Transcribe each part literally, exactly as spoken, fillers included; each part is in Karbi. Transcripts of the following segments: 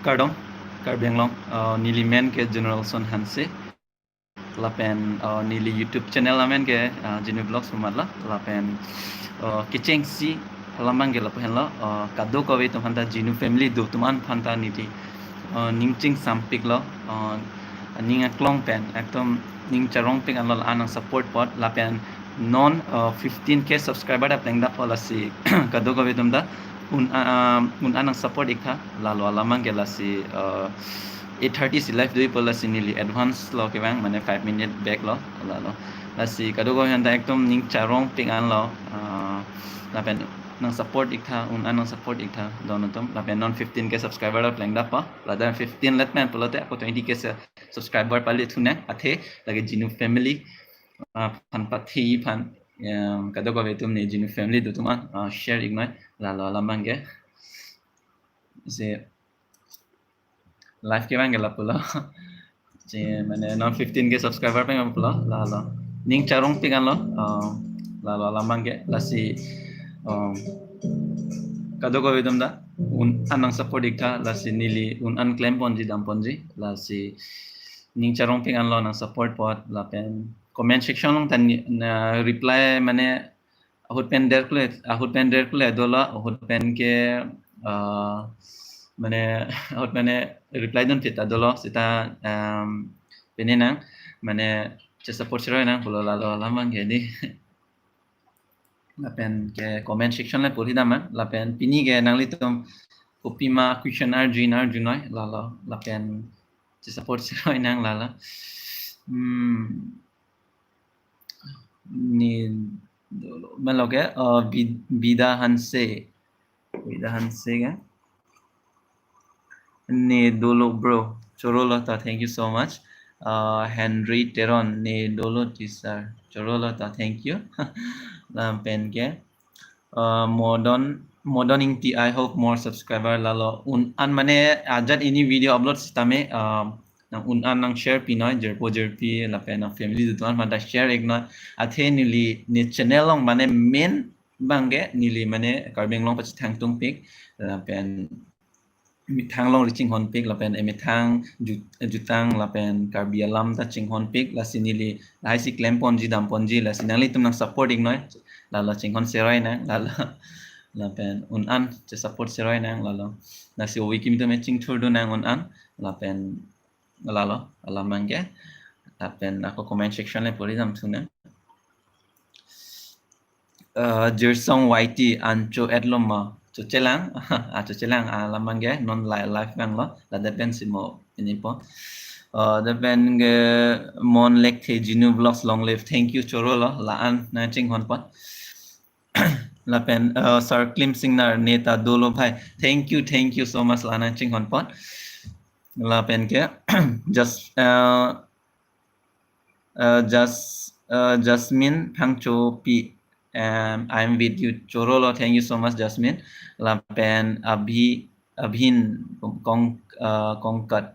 Kardom, Karbi Anglong, uh, neli men ke General Son Hanse. Lapen uh, neli YouTube channel amen ke uh, Genu Vlogs pu matlo. Lapen uh, kechengsi alam abang ke lapu henlo, uh, kadokave atum aphanta, Genu family do atum an aphanta neli uh, ning chingsampiklo, uh, ning aklong pen ekdom ning charongpik anlo, la-an nang support apot. Lapen non uh, fifteen K subscriber ta plengdappo, lasi kadokave atum ta un uh, un-an nang support iktha, lalo alam abang ke. Lasi uh, eight thirty si live do-ikpo, lasi neli advance lo kevang, mane five minute back lo, lalo. Lasi kadokave aphanta ekdom ning charongpik anlo, uh, lapen nang support iktha, un-an nang support iktha don atum. Lapen non fifteen K subscriber ta plengdappo, ladak fifteen let men pulote ako twenty K se subscriber pali thunang, athe lake Genu family uh, aphan pathi aphan, um, kadokave atum ne Genu family do atum an uh, share iknoi, lalo alam abang ke. Si live kevang ke lapulo. Si mane non fifteen K subscriber pen pulo, lalo. Ning charongpik anlo, uh, lalo alam abang ke. Lasi um, kadokave atum ta un-an nang support iktha, lasi neli un-an klemponji damponji, lasi ning charongpik anlo, nang support apot. Lapen comment section along ta ni, na reply mane ahut pen der kule, ahut pen der kule dolo, ahut pen ke uh, mane ahut mane reply dunphit ta dolo, seta um, pini nang mane che support seroi nang pulo, lalo alam abang ke di. Lapen ke comment section le pori dam nang. Lapen pini ke nanglitum kopima question arju in arjunoi, lalo. Lapen che support seroi nang, lalo. Hmm. Ne dolo, melo ke uh, Bid- Bida Hanse. Bida Hanse ke. Ne dolo bro, chorolo ta, thank you so much. Uh, Henry Teron, ne dolo teacher, chorolo ta, thank you. Lapen ke uh, Modon, Modon Ingti, I hope more subscriber, lalo. Un-an mane ajat ini video upload sitame uh, nang un-an nang share pinoi, jirpo jirpi lapen nang family do atum an aphanta share iknoi. Athe neli ne channel along mane main abang ke neli mane Karbi Anglong pachethang tungpik, lapen emethang along ri chinghonpik, lapen emethang jut- jutang lapen Karbi alam ta chinghonpik, lasi neli lahai si klemponji damponji, lasi nanglitum nang support iknoi, lalo, chinghon seroi nang, lalo. Lapen un-an che support seroi nang, lalo. Lasi ove kimi atum chingthur dun nang un-an, lapen lalo alam abang ke. Lapen ako comment section le pori dam thu nang. Uh, Jirsong Y T, an cho-etlo ma? Chochelang, ah, chochelang, ah, alam abang ke, non li- live vanglo, ladak pen si mo pinipo. Uh, ladak pen ke Mon Lekthe, Genu Vlogs long live, thank you, chorolo, la-an nang chinghon apot. Lapen uh, Sir Klim Singnar, ne ta dolo bhai, thank you, thank you so much, la-an nang chinghon apot. Lapen ke just uh, uh, Jas- uh, Jasmine Phangchopi, um, I'm with you, chorolo, thank you so much, Jasmine. Lapen Abhi- Abhin Kong- uh, Kongkat.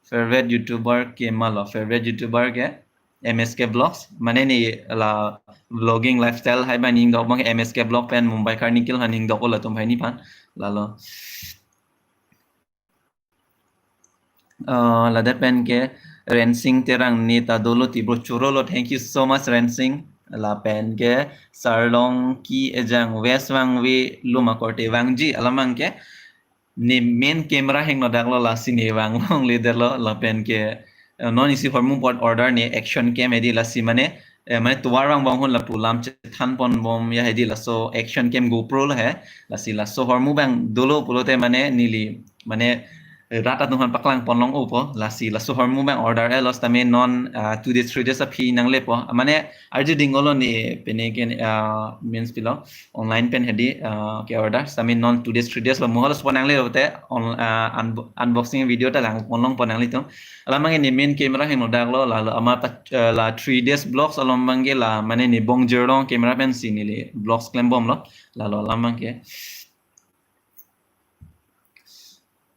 Favorite YouTuber ke malo? Favorite YouTuber ke M S K Vlogs. Mane ne la vlogging lifestyle hai abang ning dok abang M S K Vlog pen Mumbai Karnikil ha ning dok, latum hai ni aphan, lalo. Uh, ladak pen ke Rensing Terang, ne ta dolo ti bro, chorolo, thank you so much Rensing. Lapen ke Sarlong Ki Ejang, West vangvelo ma korte? Vangji, alam abang ke ne main camera hingno daklo, lasi ne vang longledetlo. Lapen ke uh, non isi hormu apot order ne action cam hedi, lasi mane eh, mane tovar vangbom hon lapu lam chethan ponbom ya hedi, laso action cam GoPro lo he. Lasi laso hormu abang dolo pulote mane neli mane rat atum aphan paklang pon long-opo, lasi laso hormu abang order-etlo sitame non uh, two days three days aphi nanglepo, mane arju dingolo ne pine ke uh, means pilo online pen hedi uh, ke order sitame non two days three days lo, mo halaso apot nangle lote on- uh, un- unboxing video ta lang pon longpo nanglitum. Alam abang ke ne main camera hingno daklo, lalo ama pa- uh, la three days vlogs along abang ke la mane ne bongjir along camera pen si neli vlogs klembomlo, lalo alam abang ke.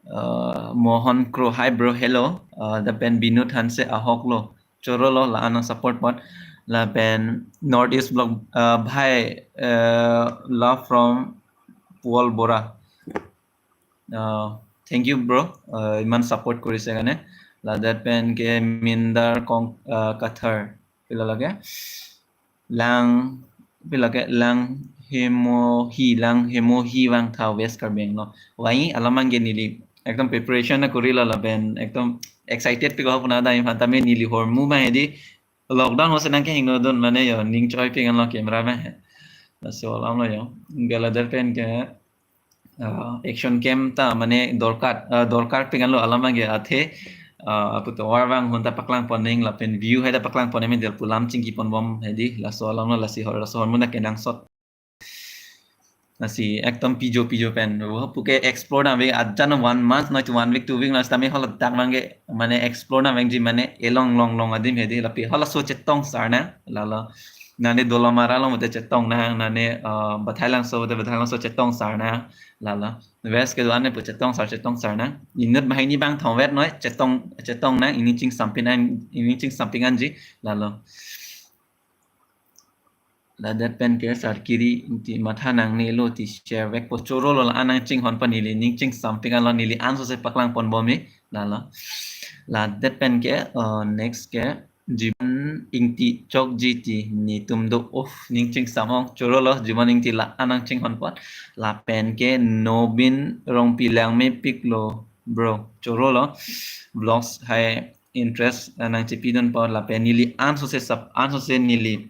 Uh, Mohan Kro, hi bro, hello. Uh, ladak pen Binod Hanse, ahoklo, chorolo, la-an nang support apot. Lapen North East Vlog, uh, bhai, uh, love from Paul Bora. Uh, thank you, bro. Uh, iman support korise karone. Ladak pen ke Mindar Kong uh, Kathar. Pila lake? Lang, pila lake? Lang Hemohi, Lang Hemohi Vangtha, West Karbi Anglong. Wai alam abang ke neli ekdom preparation na korilo lapen ekdom excited pik ahok puna da infan tame neli hormu abang hedi lockdown ho senang ke hingno dun mane yo ning choi pik anlo camera abang he. Laso alam lo yo. Gala der pen ke uh, action cam ta mane dorkar uh, dorkar pik anlo alam abang ke athe uh, aputovar abang hon ta paklang pon ning lapen view hai ta paklang pon ning del pu alam chingki pon bom hedi laso alam lo lasi hor laso hormu na kenangsot. Lasi ekdom pijo pijo pen. Wo puke explore nang vek ajan one month noi one week two week noi tame hol dak abang ke mane explore nang vekji mane elong long long adim hedi lapi hol laso chetong sar nang lalo. Nane Dolamara along mate chetong nang nane uh, Bathai Langso mate Bathai Langso chetong sar nang lalo. West ke do ane pu chetong sar chetong sar nang. Inut bahai ni abang thongvet noi chetong chetong nang ini chingsampik an ini chingsampik anji lalo. Ladak pen ke Sarkiri Ingti matha nangnelo ti share vekpo choro lo la-an nangchinghon pon neli ning chingsampik anlo neli anso se paklang pon bom ni lalo. Ladak pen ke uh, next ke Jibon Ingti chokji ti netum do of ning chingsam ong choro lo Jibon Ingti la-an nangchinghon pon lapen ke Nobin Rongpi langmepik lo bro choro lo vlogs hai interest uh, nangchepi dun pon lapen neli anso se sap anso se neli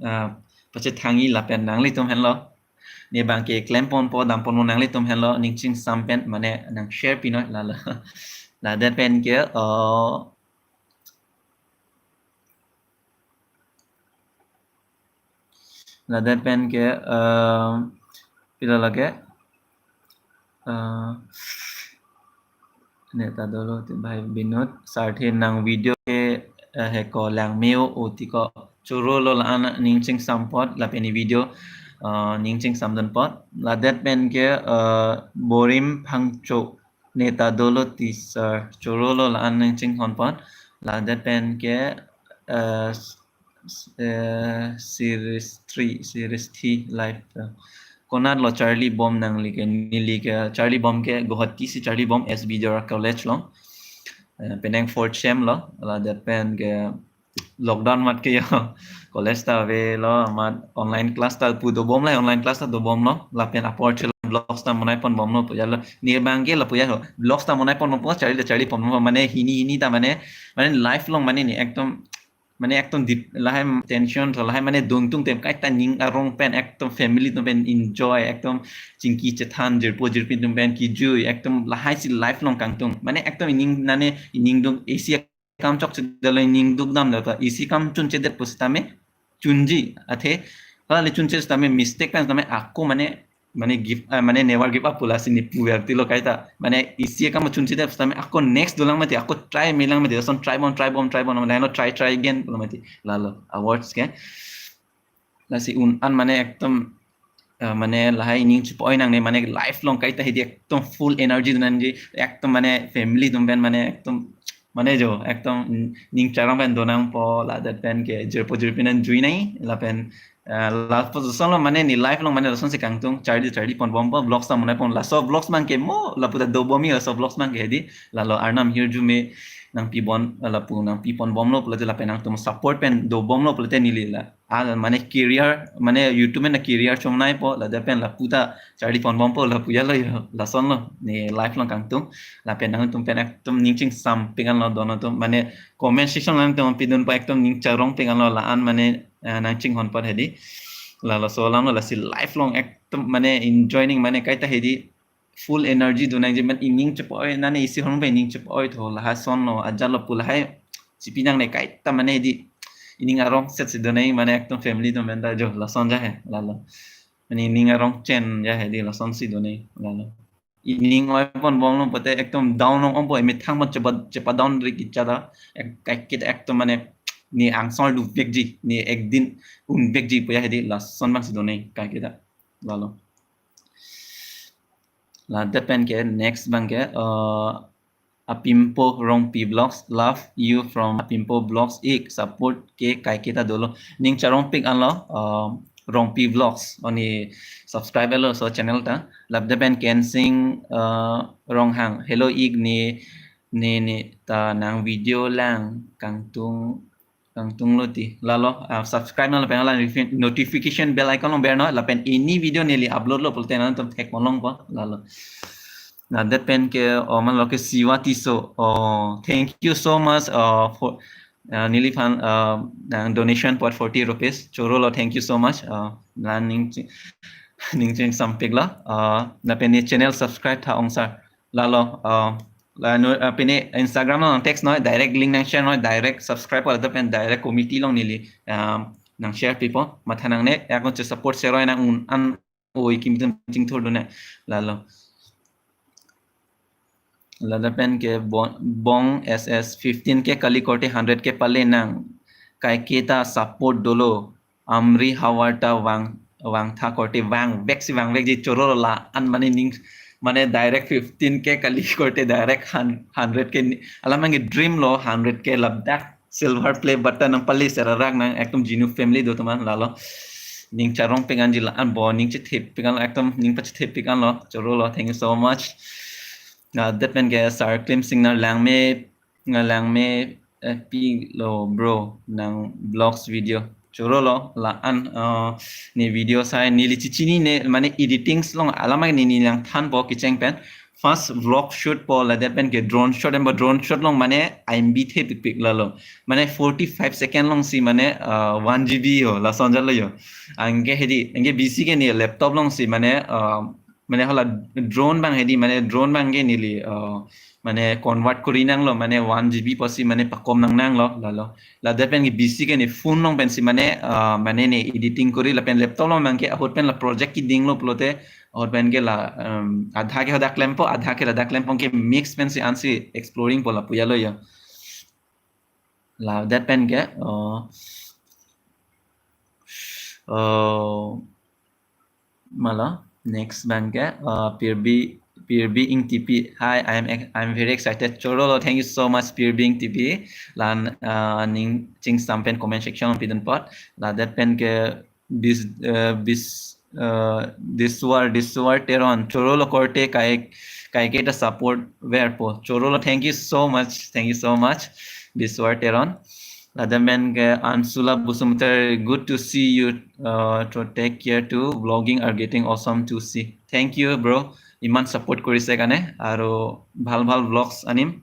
uh, pachethangi lapen nanglitum henlo ne abang ke klem ponpo dam ponpo nanglitum henlo ning chingsam pen mane nang share pi noi lalo. Ladak pen ke uh, ladak pen ke uh, pila lake uh, ne ta dolo ti bhai Binod sarthe nang video ke uh, he ko langmeo o ti ko choro lo la-an ning chingsam pon lapen ni video uh, ning chingsam dun pon ladak pen ke uh, Borim Phangcho ne ta dolo ti sar choro lo la-an nangchinghon pon ladak pen ke uh, uh, series three series three live uh, konat lo Charlie Bom nangli ke neli ke Charlie Bom ke Guwahati si Charlie Bom S B Deora College lo uh, penang fourth sem lo ladak pen ke lockdown mat ke yo college ta ave lo mat online class ta pu dobom lai online class ta dobom lo lapen apor chelo vlogs ta monai pon bom lo puya lo ni abang ke la puya ho vlogs ta monai pon bom po Charlie Charlie pon bom mane hini hini ta mane mane life long mane ni ekdom mane ekdom deep lahai tension to lahai mane dungtung tem kaita ning arong pen ekdom family tum pen enjoy ekdom chingki chethan jirpo jirpi tum pen kijui ekdom lahai si life long kangtung mane ekdom ning nane ning dung A C akam chokche dolo ning duk dam dolo isi kam chunche det pusitame chunji athe kala le chunche sitame mistake kan sitame ako mane mane give uh, mane never give up pula sini puver tilo kaita mane isi kam chunche det pusitame ako next dolang mati ako try melang mati son try bom try bom try bom mane no try try again pula mati lalo awards ke lasi un an mane ekdom uh, mane lahai ning chipoi nang ne mane life long kaita hedi ekdom full energy dunanji ekdom mane family tum pen mane ekdom mane jo ekdom ning charong pen donang po ladak pen ke jirpo jirpi nan jui nai lapen uh, last position lo mane ni life long mane lason si kangtung Charlie Charlie pon bom po vlogs ta monai pon laso vlogs abang ke mo lapu ta dobom ni laso vlogs abang ke hedi lalo arnam hirjume nangpi bon lapu nangpi pon bom lo pulate lapen nangtum support pen dobom lo pulate neli la ah mane career mane YouTube na career chom nai po ladak pen lapu ta Charlie pon bom po lapu ya lo yo lason lo ni life long kangtung lapen nangtum pen ekdom ning chingsam pik anlo don atum mane comment section nangtum pidun po ekdom ning charong pik anlo la-an mane uh, nangchinghon pon hedi lalo so alam lo lasi life long ekdom mane enjoying mane kaita hedi full energy donangji mane ining chepoi nane isi hormu pen ining chepoi tho lahai son lo ajat lo pu lahai chipi nang ne kaita mane di ining arong set si donai mane ekdom family do menta jo lason ja he lalo mane ining arong chen ja he di lason si donai lalo ining oi pon bom lo pote ekdom down ong ong po imi thang pon chepa chepa down ri kicha da kaikit ekdom mane ni angsol duvekji ni ekdin unvekji pu ya he di lason abang si donai kaikit da lalo. Ladak pen ke next abang ke uh, Apimpo Rongpi Vlogs love you from Apimpo Vlogs ik support ke kaiketa dolo ning charong pik anlo uh, Rongpi Vlogs, oni subscribe lo laso channel ta. Lapen Kensing, uh, Ronghang, hello ik ne, ne, ne ta nang video lang kangtung, kangtunglo ti. Lalo, uh, subscribe non lapen hala notifi-, notification bell icon along ber non lapen any video neli upload lo pulote nangtum thek ponlongpo lalo. Lapen ke, oh, man lo ke Siwa Tisso. Oh, thank you so much, uh, for, uh, neliphan, uh, nang donation apot forty rupees. Chorolo, thank you so much. Uh, la ning chi-, ning chingsampiklo. Uh, lapen ne channel subscribe tha ong sir. Lalo, uh, la no, uh, pine Instagram along text noi, direct link nang share noi, direct subscribe lapen direct committee along neli, um, nang share pipo. Matha nangne, akon che support seroi nang un an oi kim tum chingthurdun ne. Lalo. Lapen ke Bong, Bong S S fifteen K kali korte hundred K pale nang kaiketa support dolo. Amri havar ta vang, vangtha korte vangvek si vangvekji chorolo la an mane ning mane direct fifteen K kali korte direct hun-, hundred K ni. Alam nangji dream lo hundred K ladak silver play button nang pali serarak nang ekdom Jinu family do teman lalo. Ning charongpik anji la an bo ning chethepik an ekdom ning pachethepik an lo chorolo. Thank you so much. Lapen ke Sir Klim Singnar langme, ngalangme, eh, pilo bro nang vlogs video. Chorolo la an, uh, ne video sai neli chechinine mane editing along alam neli neli nangthanpo kecheng pen. First vlog shoot po lapen ke drone shot, embo drone shot along mane I M B thepikpik lalo. Mane forty-five second along si mane, uh, one G B ho, lason jalo ho. Anke hedi, anke bisi ke ne laptop along si mane, uh, mane hala drone abang hedi, mane drone abang ke neli, uh, mane convert kori nanglo, mane one G B pusi mane pakom nang nanglo, lalo. Lapen ke bisi ke ne phone along pensi mane, uh, mane ne editing kori lapen laptop along abang ke ahut pen la project keding lo pulote, ahut pen ke la, um, adha ke hadak klempo, adha ke ladak klempo ke mix pensi ansi exploring po lapu jalo ho. Lapen ke, uh, uh, mala, next abang ke, uh, Pirbi, Pirbi Ingtipi. Hi, I'm ex-, I'm very excited. Chorolo, thank you so much, Pirbi Ingtipi. La an, uh, ning chingsampen comment section pidun apot. Lapen ke Bis, uh, Bis, uh, Diswar, Diswar Teron. Chorolo korte kai, kaiketa support verpo. Chorolo, thank you so much. Thank you so much, Diswar Teron. Lapen ke Ansula Busumter, good to see you. Uh, to take care to vlogging are getting awesome to see. Thank you, bro. Iman support korise karone. Aru bhal bhal vlogs anim.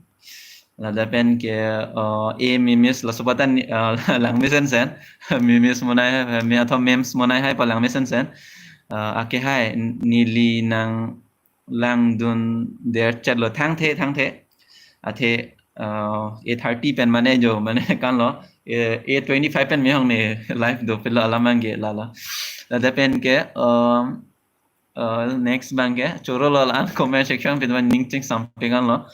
Lapen ke, uh, e Mimis laso patan, uh, langmesen sen. Mimis monai hai, mi athom memes monai hai pa langmesen sen. Uh, ake hai neli nang langdun der chat lo thangthe, thangthe. Athe, uh, eight thirty pen mane jo, mane kan lo, eh, eight twenty-five pen mehong ne live dopiklo alam nangji lalo. Lapen ke, um, uh, next abang ke, chorolo la an comment section pidun ning chingsampik an lo.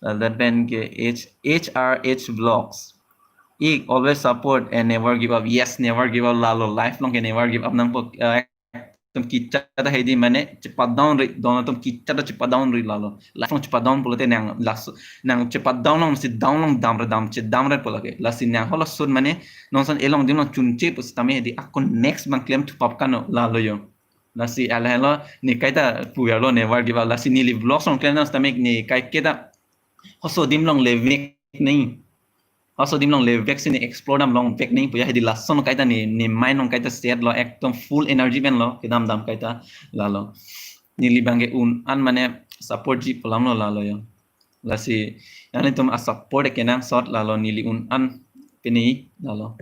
Lapen ke H, H R H Vlogs. Ik always support and never give up. Yes, never give up lalo. Life along ke never give up nangpo. Uh, atum kichat ta hedi mane chepadown ri, don atum kichat ta chepadown ri lalo. Life along chepadown pulote nang laso, nang chepadown along si down along damre dam, chedamre pulo ke. Lasi nang halason mane nonson elong dim along chunche pusitame hedi akon next abang klem thupap kano lalo ho. Lasi alahelo ne kaita pu arlo never give up. Lasi neli vlogs along klem nang sitame ne kaiketa halaso adim along levek nangji. Halaso adim along levek si ne explore dam longvek nangji pu ya hedi lason kaita ne, ne mind along kaita set lo ekdom full energy pen lo kedam dam kaita lalo. Neli abang ke un an mane support ji pu alam lo lalo ho. Lasi nanglitum a support kenangsot lalo neli un an pini lalo.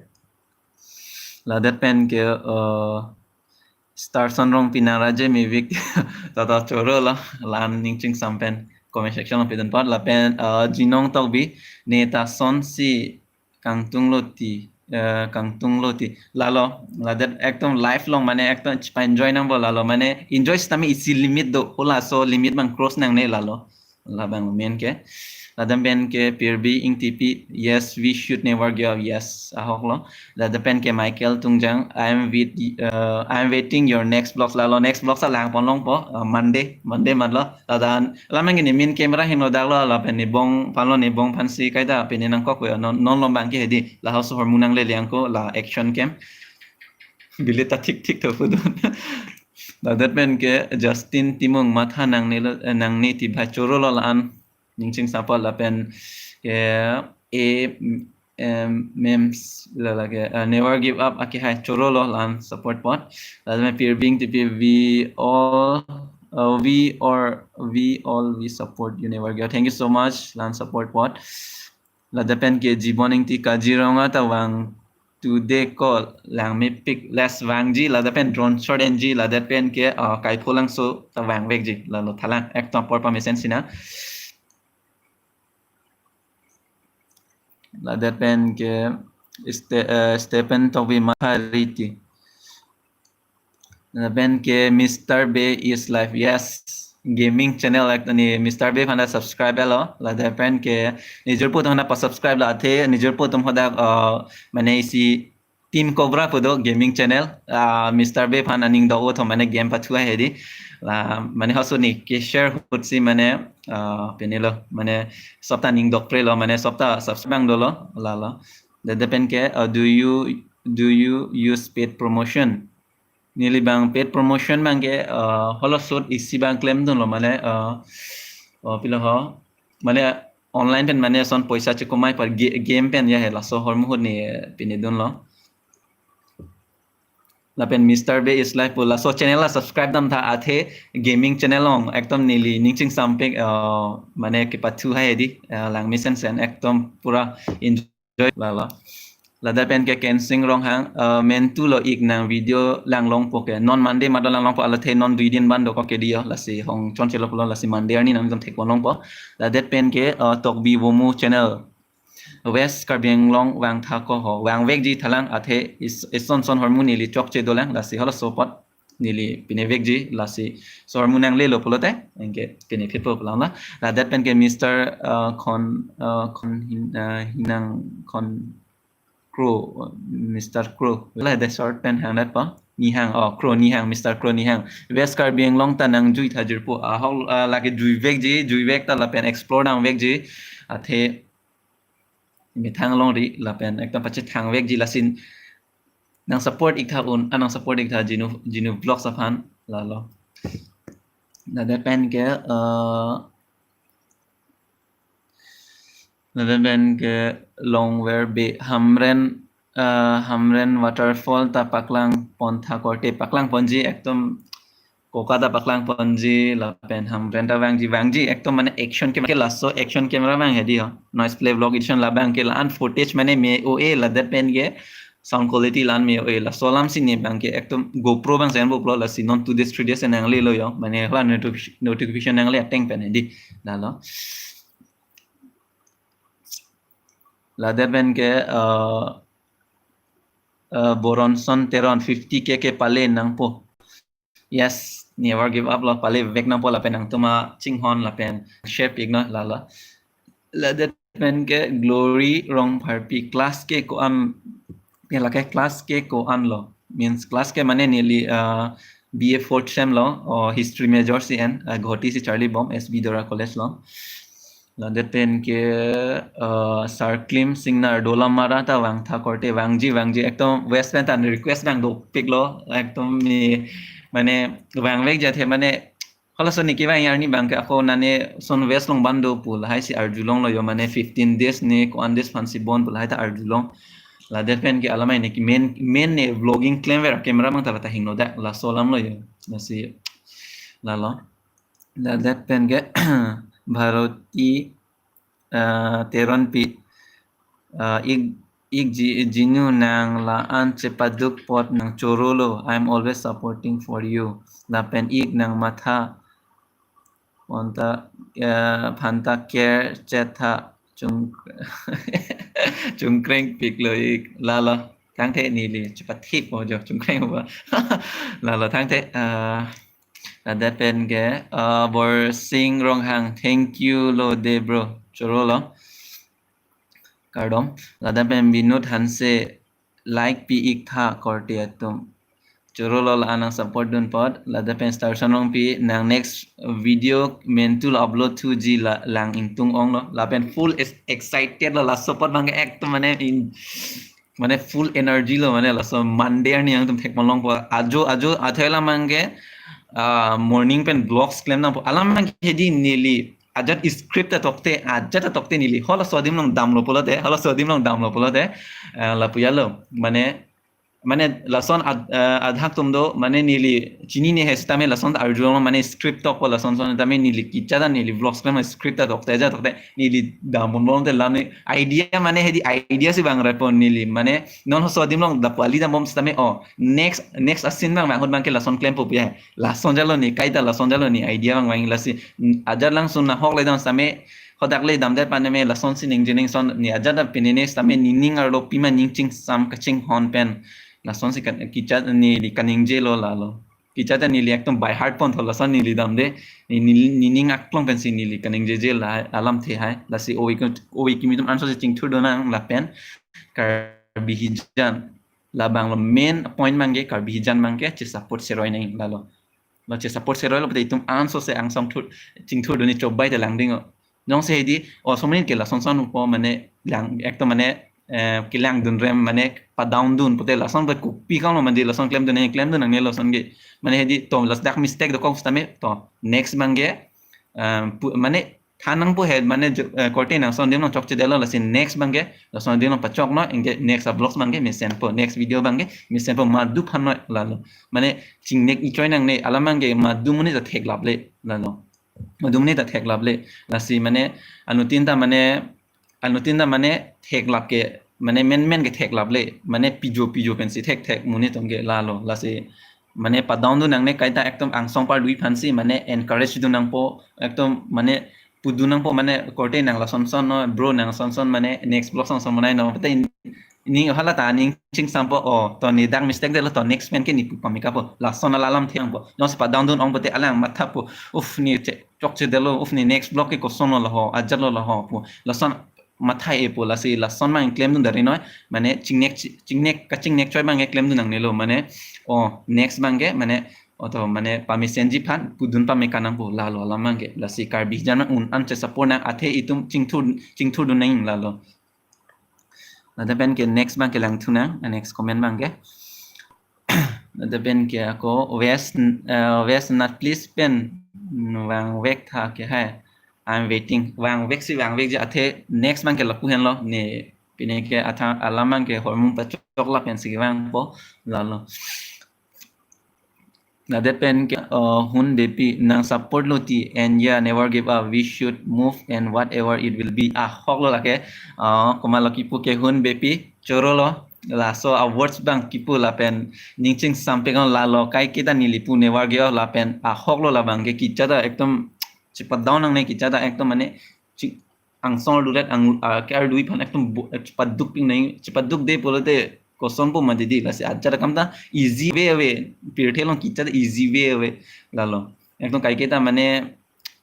Lapen ke, uh, Starson Rongpi nang Raje Mivik tata chorolo la an ning chingsampen comment section along pidun apot lapen, uh, Jinong Tokbi ne ta sonsi kangtunglo ti, uh, kangtunglo ti lalo. Lapen ekdom life along mane ekdom chepa-enjoy nangpo lalo, mane enjoy sitame isi limit do, halaso limit abang cross nangne lalo. Labang main ke. Lapen ke Pirbi Ingtipi, yes, we should never give up. Yes, ahok lo. Lapen ke Michael Tungjang, I am with, uh, I am waiting your next vlogs lalo. Next vlogs alang pon longpo, uh, Monday, Monday mat lo. Lapen alam nangji ne main camera hingno dak lo lapen ne bong aphan lo, ne bong aphansi kaita pini nangkok ko non, non lo abang ke hedi. La halaso ahormu nangle liang ko la action cam. Bilit ta thik thik tho pudun. Ladak pen ke Justin Timung, matha nangne lo, eh, nangne ti bhai, choro lo la-an ning chingsampot. Lapen ke A, em, memes la lake, uh, never give up, okay, hi, choro lo la-an support pot. Lapen Pirbing T P, we all, uh, we or we all we support you, never give up. Thank you so much la-an support pot. Ladak pen ke Jibon Ingti, Kaziranga ta vang today ko langmepik, last vangji. Ladak pen drone shot enji. Ladak pen ke, uh, Kaipholangso ta vangvekji. Lalo thalang, ekdom apor pamesen sina. Ladak pen ke Ste-, eh, Stephen Tokbi, matha riti. Lapen ke Mister Bey is live. Yes. Gaming channel ek ni Mister Bey aphan ta subscribe lo. Ladak pen ke nijor pu atum aphan ta pa-subscribe lo, athe nijor pu atum hadak, uh, mane isi Team Cobra pu do gaming channel. Uh, Mister Bey aphan aning do-o tho, mane game pathu hedi. La mane halaso ne ke share ahut si mane, uh, pine lo, mane sob ta ning dokpre lo, mane sob ta subscribe abang dolo. Lalo. Ladak pen ke, uh, do you, do you use paid promotion? Neli abang paid promotion abang ke, uh, halaso ahut isi abang klemdunlo, mane, uh, uh, pilo ho, mane online pen mane ason poisa chekomai apar ge-, game pen ya he, laso ahormu ahut ne, eh, pinedunlo. Lapen Mister Bey is live pu laso channel la subscribe dam tha, athe gaming channel along ekdom neli ning chingsampik, uh, mane kepathu hedi, uh, langmesen sen ekdom pura enjoy. Lalo. Ladak pen ke Kensing Ronghang, uh, mentu lo, ik nang video langlongpo ke. Non Monday mat do langlongpo, alathe non dui din ban dokok ke diyo, lasi hong chonchelo pulo, lasi Monday arni nangtum thekpon longpo. Ladak pen ke, uh, Tokbi Womu channel. West Karbi Anglong vangtha ko ho. Vangvekji thalang, athe is-, ison son ahormu neli chokche dolang, lasi halaso apot neli pinevekji, lasi laso ahormu nanglelo pulote, anke pinephitpo pulang la. Ladak pen ke Mister, uh, Khon, uh, Khon Hin-, uh, Hinang Khon Kro, Mister Kro. La de short pen hangdat pa. Nihang, oh, Kro Nihang, Mister Kro Nihang. West Karbi Anglong ta nangjui tha jirpo. Ahok, uh, lake juivekji, juivek ta lapen explore nangvekji. Athe methang longri lapen ekdom pachethangvekji, lasi nang support ik tha un, ah, nang support ik tha Jinu, Jinu Vlogs aphan. Lalo. Ladak pen ke, uh, ladak pen ke Longver Bey, Hamren, uh, Hamren waterfall ta paklangpon tha korte. Paklangponji, ekdom koka ta paklangponji, lapen Hamren ta vangji, vangji, ekdom mane action camera, laso action camera abang hedi ho. Noise Play Vlog Edition la abang ke la-an footage mane me-o-e, ladak pen ke sound quality la-an me-o-e. Laso alam si ne abang ke ekdom GoPro abang sen bo pulo, lasi non two days, three days nanglelo yo. Mane hala notification, notification nangle ateng pen hedi. Lalo. Ladak pen ke, uh, uh, Boronson Teron, fifty K ke pale nangpo. Yes, never give up lo, palevek nangpo lapen nangtum achinghon lapen share pik non, lalo. Ladak pen ke Glory Rongpharpi, class ke ko-an, ya lake class ke ko-an lo. Means class ke mane neli, uh, B A fourth sem lo, oh, history major si en, uh, Guwahati si charlibom, S B Deora College lo. Ladak pen ke, uh, Sarklim Singnar, Dolamara ta vangtha korte. Vangji, vangji, ekdom West pen ta request abang dopiklo, ekdom ne, mane vangvekji athe mane halaso ne kevang arni abang ke ako nane son West along ban do pu lahai si arjulonglo yo, mane fifteen days ne ko-an days aphan si bon pu lahai ta arjulong. Ladak pen ke alamai ne ke main, main ne vlogging klemver, camera abang ta la ta hingno dak, laso alam lo yo. Lasi lalo. Ladak pen ke Bharati, uh, Teronpi, uh, ik, ik ji, Jinu, nang la-an chepaduk apot nang choro lo. I'm always supporting for you. Lapen ik nang matha aphan ta, eh, aphan ta care chetha, chung, chungkreng piklo ik. Lalo. Tangte neli chepathippo jo, chungkreng ba. Lalo tangte, eh, ladak pen ke, eh, Borsing Ronghang, thank you lo de bro. Choro lo. Kardom. Ladak pen Binod Hanse, like pi ik tha korte atum. Choro lo, la-an nang support dun apot. Ladak pen Starson Rongpi, nang next video mentu lo upload thuji, la lang ingtung onglo. Lapen full is excited lo, laso apot abang ke ekdom mane in mane full energy lo, mane laso Monday arni nangtum thekpon longpo. Ajo ajo athe alam abangke, ah, morning pen vlogs klem nangpo. Alam abangke hedi neli ajat script ta tokte, ajat ta tokte neli halaso adim along damlo pulote, halaso adim along damlo pulote, ah, lapu ya lo. Mane, mane lason ad-, ah, adhak atum do, mane neli chinine he sitame lason arjulong, mane script tokpo lason son tame neli kechak ta neli vlogs klem script ta tokte, ajat tokte neli damponbom te lam ni idea, mane hedi idea si bang repo neli, mane non halaso adim along dap ali dambom sitame, oh, next, next a-scene abang ahut abangke lason klempo pu ya. Lason jalo ni, kaita lason jalo ni idea abang vang lasi, mm, ajat langsung nahok le dam sitame, hadak le damdet pen me lason si ningje ning son ni ajat da pinine sitame nening arlo pima ning chingsam kachinghon pen. Lason si kan-, kechak neli kaningje lo lalo. Kechak ta neli ekdom by heart pon tho lason neli damde. Ni, ni, nening aklong pen si neli kaningjeje la alamthe hai. Lasi ove ki-, ove kimi atum anso si chingthur do nang lapen Karbi hijan. Labang lo main point abangke Karbi hijan abangke chesupport seroi nang lalo. Lo chesupport seroi lo pute itum anso si angsong thur, chingthur do ni chobai te langding o. Jongsi hedi, oh, somin ke lason son upo mane lang, ekdom mane, eh, kelang dunrem mane padown dun pute lason pe kopi kang lo mane lason klemdun nang, klemdun nangne lason ke. Mane hedi to ladak mistake dokok sitame to next abangke, eh, pu-, mane than nangpo he mane jo-, eh, korte nang son adim along chokchedetlo lasi next abangke lason adim along pachoknon, anke next a-vlogs abangke mesenpo, next video abangke mesenpo, madu phan noi lalo. Mane chingnek ichoi nangne, alam abangke madu monit ta theklap le lalo. Madu monit ta theklap le. Lasi mane anuttin ta mane, anuttin ta mane theklap ke, mane menmen ke theklap le. Mane pijo pijo pensi thekthek monit atum ke lalo. Lasi mane padown dun nangne, kaita ekdom angsong pardui aphansi mane encourage dun nangpo, ekdom mane pudun nangpo mane korte nang lason son no, bro nang son son mane next vlog son son manai no. Pute in-, ini hala ta ning chingsampo, oh, to ni dak mistake detlo, to next pen ke ni pu pamekapo. Lason ala alamthe vangpo. Jongsi padown dun ong pute alang mathapo. Uf, ni che-, chokchedetlo, uf, ni next vlog ke koson lo laho, ajat lo laho pu. Lason matha-epo, lasi lason abang klemdun dari noi, mane chingnek, chingnek, kachingnek choi abangke klemdun nangnelo, mane, oh, next abangke, mane, oh, to, mane pamesenji aphan pudun pameka nangpo lalo alam abangke, lasi Karbi hijan un-an chesupport nang athe itum chingthur, chingthur dun nang lalo. Ladak pen ke next abangke langthu nang, next comment abangke. Ladak pen ke ako West, eh, West Nat please pen vangvek tha ke hai. I'm waiting. Vangvek si vangvekji athe next abangke lapu henlo. Ni pine ke atha alam abangke hormung pachok lapen si vangpo lalo. Ladak pen ke, uh, Hun Bepi nang support lo ti and yeah, never give up. We should move and whatever it will be. Ahok lo lake. Uh, komat lo kipu ke Hun Bepi choro lo. Laso a-words abang kipu lapen ning chingsampik lo lalo, kaiketa neli pu never give up lapen ahok lo labangke, kechak ta ekdom chepadown nangne, kechak ta ekdom mane ching angsong ardudet ang, ah, ke ardui aphan ekdom bo-, eh, chepaduk pik nang, chepadukde pulote kosonpo mati di, lasi ajat akam ta easy way ave, pirthe along kechak ta easy way ave lalo. Ekdom kaiketa mane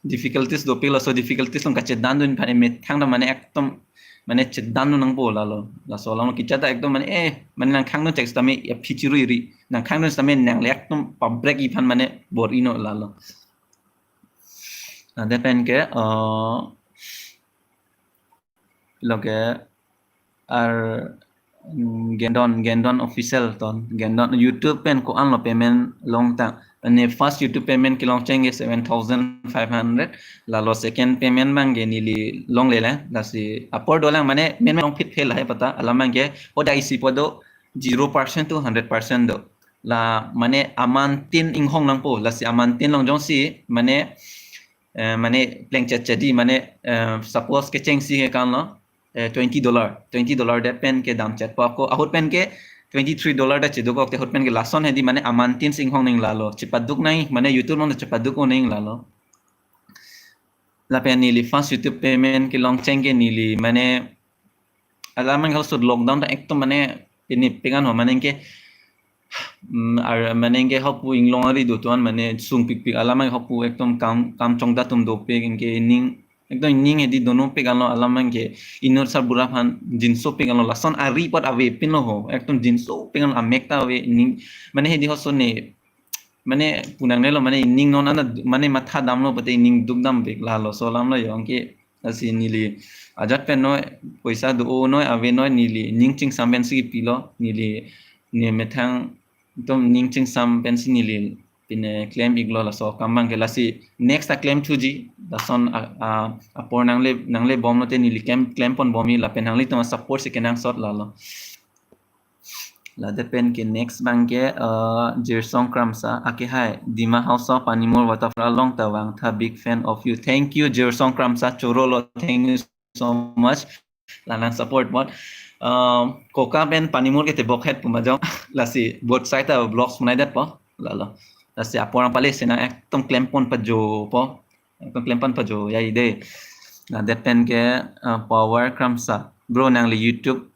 difficulties dopik, laso difficulties along kachedandun aphan emethang ta mane ekdom mane chedandun nangpo lalo. Laso along kechak ta ekdom mane, eh, mane nangkhangdun chek sitame aphi chirui ri. Nangkhangdun sitame nangle ekdom pabrek-i aphan mane bor-ino lalo. Ladak pen ke, eh, lo ke ar, mm, Gendon, Gendon Official ton. Gendon YouTube pen ko-an lo payment longtang. Mane first YouTube payment kelongcheng ke seven thousand five hundred. Lalo second payment abangke neli longle lang. Lasi apor dolang mane men men longphit phel hai pata. Alam abangke hoda isi po do zero percent to hundred percent do. La mane amantin inghong nangpo. Lasi amantin along jongsi mane, eh, mane plengchet chedi mane, eh, suppose kechengsi ke kan lo, eh, twenty dollar, twenty dollar det pen ke damchetpo ako, ahut pen ke twenty-three dollar det chedokok te, ahut pen ke lason hedi mane amantin si inghong nang lalo, chepaduk nang mane YouTube along chepaduk-o nang lalo. Lapen neli first YouTube payment kelongcheng ke neli mane alam abangke halaso lockdown ta ekdom mane ini pegan ho mane ke, mm, ar mane ke hapu inglong ari do tuan mane sungpikpik, alam abangke hapu ekdom kam, kam chongda atum dopik, anke ining ekdom ining hedi dono pik alo, alam abangke inut sarbura aphan jinsopik alo, lason ari apot avepinlo ho, ekdom jinsopik alo, amek ta ave, ining mane hedi halaso ne mane pu nangnelo mane ining non ana mane matha damlo pute ining duk dampik lalo, laso alam lo yo, anke lasi neli ajat pen noi, poisa do noi, ave noi, neli ning chingsam pensi pilo, neli ne methang atum ning chingsam pensi neli pine claim iklo, laso akam abangke lasi next ta claim thuji, lason a, a, apor nangle, nangle bom lote neli claim, claim pon bomji lapen nanglitum support si kenangsot lalo. Ladak pen ke next abangke, uh, Jirsong Kramsa, ake hai, Dima Hasao Panimur waterfall along ta vangtha, big fan of you. Thank you, Jirsong Kramsa, choro lo, thank you so much. Lalang support apot. Um, Koka pen Panimur ke tebok het pu majong. Lasi both side ta vlogs monai detpo. Lalo. Lasi apor nangpale sina ekdom claim pon pajopo. Ekdom claim pon pajo ya ide. Ladak pen ke, uh, Power Kramsa. Bro, nangli YouTube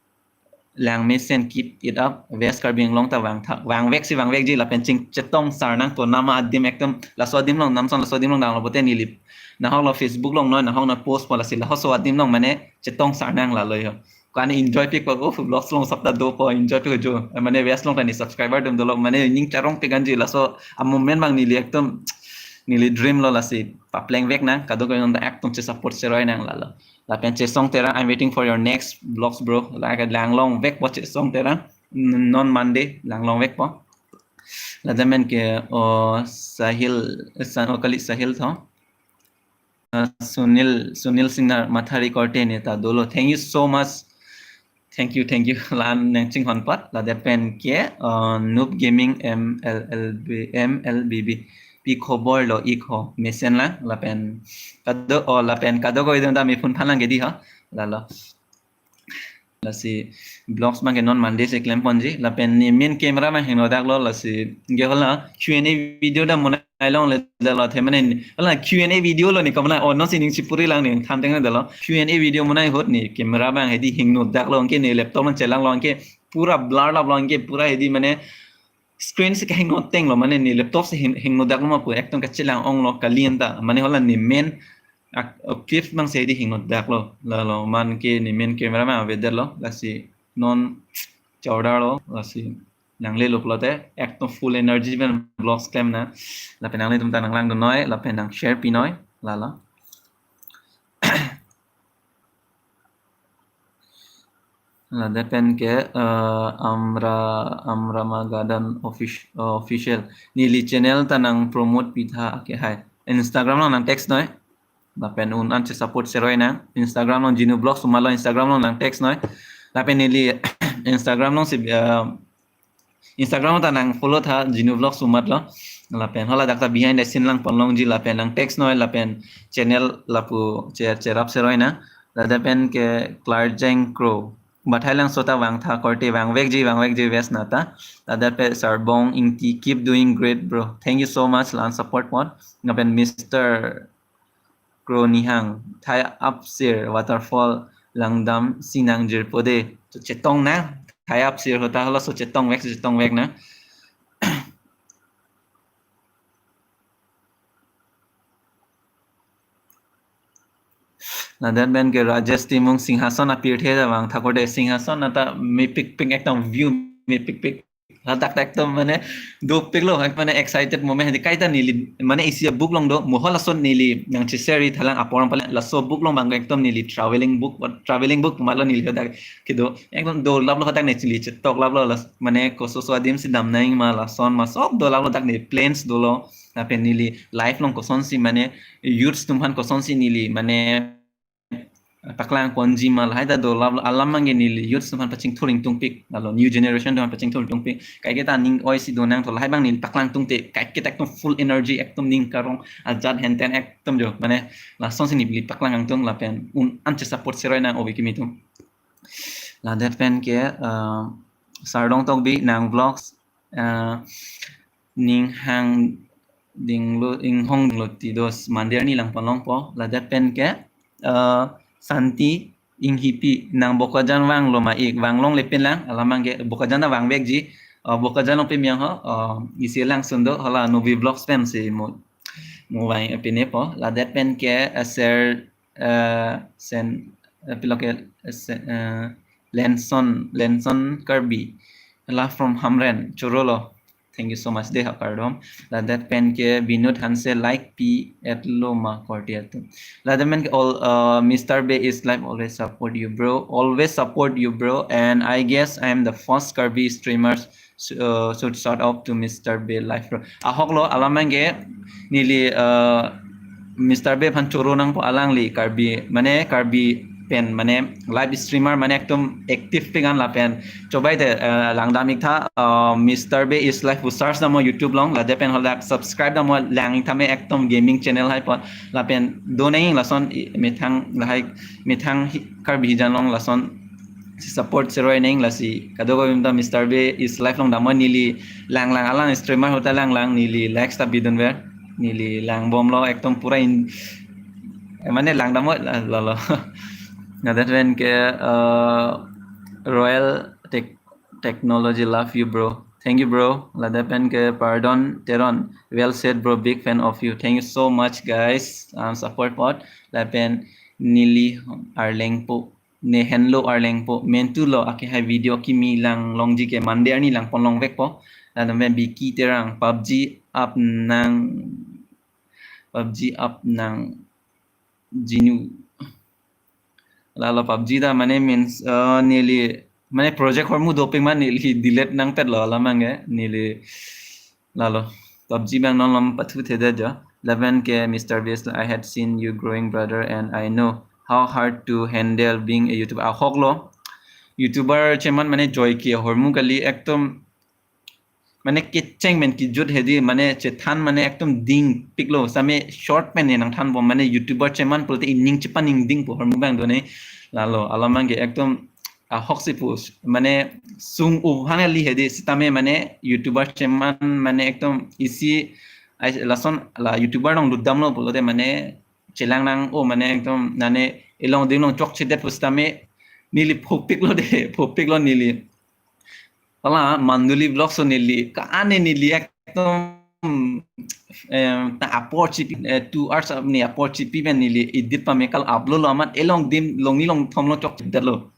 lang mesen, keep it up. West Karbi Anglong ta vangtha, vangvek si vangvekji lapen chingchetong sar nang to, nama adim ekdom laso adim along, namson laso adim along danglo pote neli. Nahok lo Facebook along noi, nahok na post po, lasi laso adim along mane chetong sar nang lalo ho. Ko-an enjoy pik po, oh, vlogs along sab ta dopo, enjoy pik jo. Mane West along ta ne subscriber atum dolo, mane ning charong pik anji laso a moment abang neli ekdom neli dream lo, lasi papleng vek nang, kadokave atum ta ekdom che support seroi nang lalo. Lapen Chesong Terang, I'm waiting for your next vlogs, bro. Lake lang longvekpo Chesong Terang. N-, non Monday lang longvekpo. Ladak pen ke, oh, Sahil, eh, San, oh, kali Sahil tho. Uh, Sunil, Sunil Singnar, Mathari Korte ne ta dolo. Thank you so much. Thank you, thank you. Lan nangchinghon apot. Ladak pen ke, uh, Noob Gaming M L L B, M L B B. Pi khobor lo ik ho. Mesen lang, lapen kado, oh, lapen kadokave atum ta me phone phan lang ke di ho. Lalo. Lasi vlogs abangke non Monday si claim ponji, lapen ne main camera abang hingno daklo, lasi ke hala Q and A video ta monai longle detlo, the mane hala Q and A video lo ne kamonai, oh, non si ning chipuri lang ne than teng detlo. Q and A video monai ahut ne camera abang hedi hingno daklo, anke ne laptop along chelang lo, anke pura blur lap lo, anke pura hedi mane screen si kahingno teng lo, mane ne laptop si hing-, hingno daklo ma pu ekdom kachelang ong lo kali anta, mane hala ne main ak-, clip abang si hedi hingno daklo. Lalo man ke ne main camera abang ave detlo, lasi non chowdar lo, lasi nangle lo pulote ekdom full energy pen vlogs claim nang. Lapen nanglitum ta nang langdun noi, lapen nang share pi noi, lalo. Ladak pen ke, eh, Amra, Amra Magadan offic-, eh, official. Neli channel ta nang promote pitha ake hai. Instagram along nang text noi. Lapen un-an che support seroi nang. Instagram along Genu Vlogs pu ma lo, Instagram along nang text noi. Lapen neli Instagram along si, eh, Instagram ta nang follow tha, Genu Vlogs pu ma lo. Lapen hala dak ta behind the scene lang pon longji, lapen nang text noi, lapen channel lapu che-, cherap seroi nang. Ladak pen ke Klarjeng Kro. Bathai Langso ta vangtha korte, vangvekji, vangvekji West nata. Ladak pen Sarbong Ingti, keep doing great, bro. Thank you so much, lan support apot. Lapen Mister Kro Nihang, Thai Apsir waterfall langdam si nang jirpo de. To chetong nang, Thai Apsir ahut ta halaso chetong vek, chetong vek nang. Ladak pen ke Rajesh Timung, Singhason apirthe ta vangtha korte, Singhason nata mepik pik, ekdom view mepik pik. Ladak ta ekdom mane dopik lo, ek mane excited moment. Hedi kaita neli, mane isi a book along do, mo halaso neli nang che-share thalang apor nangpale, laso book along abang ekdom neli traveling book, traveling book ma lo neli hadak kedo, ekdom dolap lo hadak ne neli chetok lap lo, las-, mane kososo adim si dam nang ma, lason ma sob dolap lo, dak ne plans dolo, lapen neli life along kosonsi mane youths atum aphan kosonsi neli mane paklang ponji ma, lahai ta dolap lo, alam abang ke neli youths atum aphan pachingthur ingtungpik, lalo new generation atum aphan pachingthur ingtungpik. Kaiketa ning oi si do nang tho, lahai abang neli paklang tungte, kaiketa ekdom full energy, ekdom ning karong ajat henten ekdom jo, mane lasonsi neli paklang ingtung, lapen un-an che support seroi nang ove kimi atum. Ladak pen ke, eh, Sardong Tokbi, nang vlogs, eh, ning hang dinglo, inghong dinglo tidos mandir ni lang pon longpo. Ladak pen ke, eh, Santi Inghipi, nang Bokajan vanglo ma ik, vang longle pin lang, alam abang ke Bokajan ta vangvekji, eh, Bokajan along pin miyang ho, eh, isi lang sundo, hala Novi Vlogs pen si mo, mo vang pine po. Ladak pen ke, eh, share, eh, sen, eh, pilo ke, eh, sen, eh, Lenson, Lenson Karbi. La from Hamren, choro lo. Thank you so much dei, ha kardom. Ladak pen ke Binod Hanse, like pi-et lo ma korte atum. Ladak pen ke all, uh, Mister Bey is live, always support you, bro. Always support you, bro. And I guess I am the first Karbi streamers. So, uh, so shout out to Mister Bey live, bro. Ahok lo, alam abang ke neli, uh, Mister Bey aphan choro nangpo, alangli Karbi, mane Karbi pen, mane live streamer, mane ekdom active pik an lapen. Chobai te, eh, langdam ik tha, eh, Mister Bey is live pu search damnon YouTube along, ladak pen hadak subscribe damnon, lang ik tha, me ekdom gaming channel hai pon, lapen do nang lason i-, methang lahai, methang hi-, Karbi hijan along lason si support seroi nang, lasi kadokave atum ta Mister Bey is live along damnon, neli lang lang, alang streamer ahut ta lang lang, neli likes ta bidunver, neli lang bomlo ekdom pura in, eh, mane lang damnon, la, la, la. Ladak pen ke, eh, Royal Tech-, Technology, love you, bro. Thank you, bro. Ladak pen ke Pardon Teron, well said, bro. Big fan of you. Thank you so much, guys. Um, support pot. Lapen neli Arlengpo, ne henlo Arlengpo, mentu lo, ake hai video kimi lang longji ke Monday arni lang pon long vekpo. Lapen Vicky Terang, PUBG up nang, PUBG up nang jinu. Lalo PUBG ta mane means, uh, neli, mane project ahormu dopik ma neli delete nangpet lo alam abang ke, neli lalo PUBG abang non lom pathu thedet jo. Lapen ke Mister Beast, I had seen you growing, brother, and I know how hard to handle being a YouTuber. Ahok lo. YouTuber cheman mane joike ahormu kali, ekdom mane kecheng pen kejut hedi, mane chethan mane ekdom dingpik lo, same short pen ne nangthan bom, mane YouTuber cheman pulote ining chepaningdingpo ahormu abang do ne. Lalo alam abang ke ekdom ahok si pu, mane sung u hang li hedi, sitame mane YouTuber cheman mane ekdom isi ai lason la YouTuber along lutdam lo pulote mane chelang nang, o mane ekdom nane elong adim along chokchedet pu sitame neli phopik lo dei, phopik lo neli. Hala Manduli Vlogs so neli, ka ane neli ekdom, em, ta apor chipi, eh, two hours ap-, ne apor chipi pen neli edit pame kal upload lo, amat elong adim longni longthom along chokchedet lo.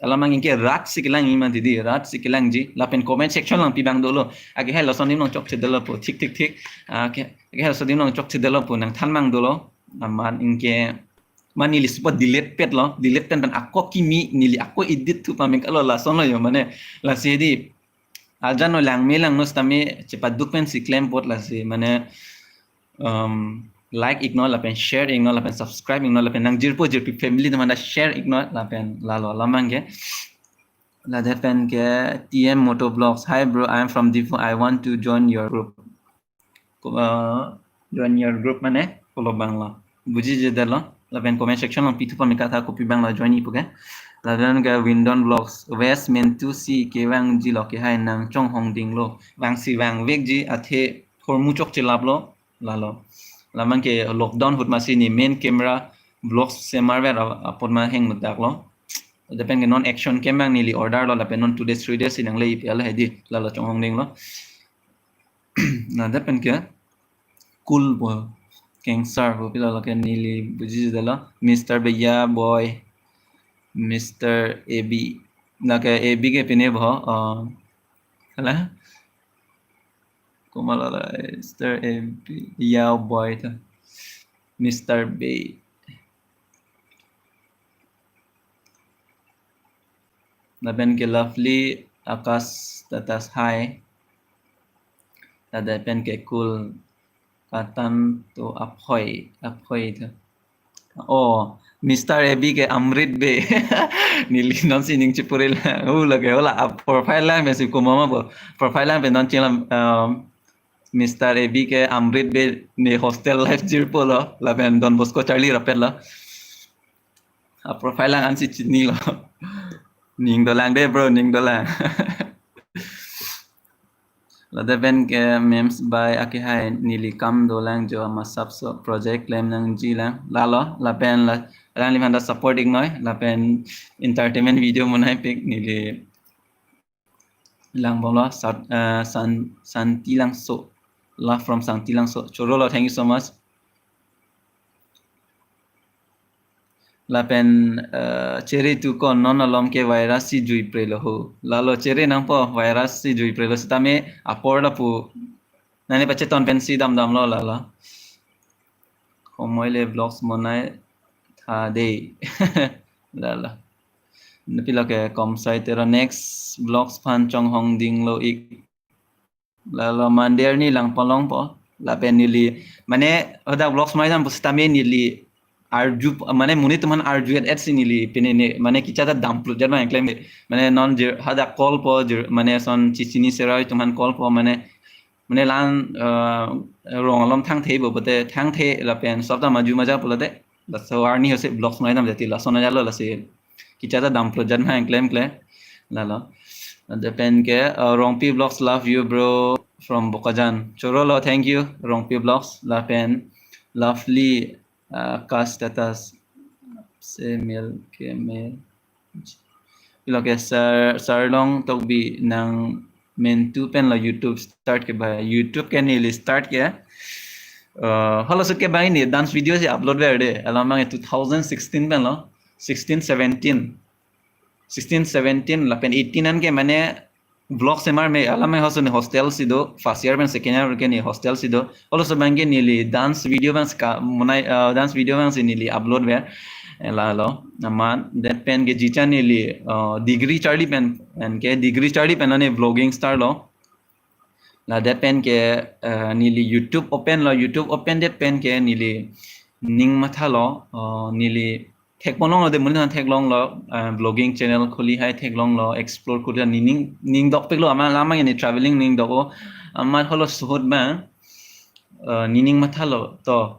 Alam abang ke rat si kelang ima didi, rat si kelangji. Lapen comment section along pi abang dolo. Ake hai lason adim along chokchedet lo pu, thik thik thik. Ake, ake hai lason adim along chokchedet lo pu nangthan abang dolo. Amat anke mane neli support delete pet lo, delete pen pen ako kimi, neli ako edit thu pame kalo lason lo jo, mane lasi di. Ajan no langme lang no sitame chepaduk pen si klem pot, lasi mane, um, like ik non lapen share ik non lapen subscribe ik non lapen nang jirpo jirpi family atum aphan ta share ik non lapen lalo alam abang ke. Ladak pen ke T M Moto Vlogs. Hi bro, I am from Diphu. I want to join your group. Ko-, uh, join your group mane kolo abang lo. Bujije det lo. Lapen comment section along pithu pame ik tha kopi abang lo join ipu ke. Lapen ke Windon Vlogs. West mentu si kevangji lo, ke hai nang chonghong ding lo. Vangsi vangvekji, athe ahormu chokche lap lo. Lalo. Alam abang ke lockdown ahut masi ne main camera vlogs semar ver a-, apot ma hang mudak lo. Lapen ke non action cam abang neli order lo, lapen non two days, three days si nangle ipi ala hedi, lalo chonghong ding lo. Ladak pen ke Cool Boy, Kengsar, pu pilo lake neli bujije det lo. Mister Beya Boy, Mister A B. Lake A B ke pine bo, uh, hala? Komat lo la, Mister A B, Yao Boy ta. Mister B. Lapen ke Lovely Akash Tatas, hi. Lapen ke Cool Katan to Aphoi, Aphoi to. Oh, Mister A B ke Amrit Bey. Neli non si ning chipuril. Uh, lake hala, a profile lang pensi komat ma bo. Profile lang pen non chilam, um, Mister A B ke Amrit Bey ne hostel life jirpo lo. Lapen Don Bosco Charlie rapet lo. A profile lang ansi chinilo. Ning dolang dei bro, ning dolang. Lapen ke memes by ake hai neli kam dolang jo, amat sapso project klem nangji lang. Lalo, lapen la, alangliphan ta support ik noi, lapen entertainment video monai pik neli lang bomlo, Sat-, eh, San-, Santi Langso. Love from Santi Langso. Choro lo, thank you so much. Lapen eh, chere tu ko non alom ke virus si jui prelo ho. Lalo chere nangpo virus si jui prelo sitame apor lapu. Nani pacheton pensi damdamlo lalo. Komoi le vlogs monai tha dei. Lalo. Pilo ke kom sai tero next vlogs aphan chonghong dinglo ik. Lalo Monday arni lang palong po. Lapen neli mane hadak vlogs mai dam pusitame neli arju mane monit atum aphan arju et et si neli pine ne mane kechata damplut jat ma klem mane non jir hadak call po jir mane ason chichini serai atum aphan call po mane mane lan eh, rong alom thangthe bo bote thangthe lapen sabta maju maja pulote laso arni hose vlogs mai dam jati lason ajalo lasi kechata damplut jat ma klem klem lalo. Lapen ke uh, Rongpi Vlogs love you bro from Bokajan. Chorolo, thank you Rongpi Vlogs. Lapen Lovely uh, ka status se mil ke mil. Pilo ke Sar Sarlong Tokbi nangmentu pen lo YouTube start ke ba YouTube ke neli start ke. Uh, halaso ke ba ini dance video si upload ver de. Alamang two thousand sixteen pen lo. Sixteen seventeen. Sixteen seventeen lapen eighteen an ke mane vlog semar me alamang halaso ne hostel si do first year pen second year ke ne hostel si do. Halaso abang ke neli dance video abang ska monai uh, dance video abang si neli upload ver. Eh, lalo amat det pen ke jicha neli uh, degree charli pen pen ke degree charli pen ne vlogging start lo. La det pen ke uh, neli YouTube open lo, YouTube open det pen ke neli ning matha lo uh, neli thek ponlong lo de monit aphan theklong lo uh, vlogging channel khuli hai theklong lo explore khuli nining ning dok pik lo ama lama ini traveling ning dok o amat halaso ahut ba uh, nining matha lo to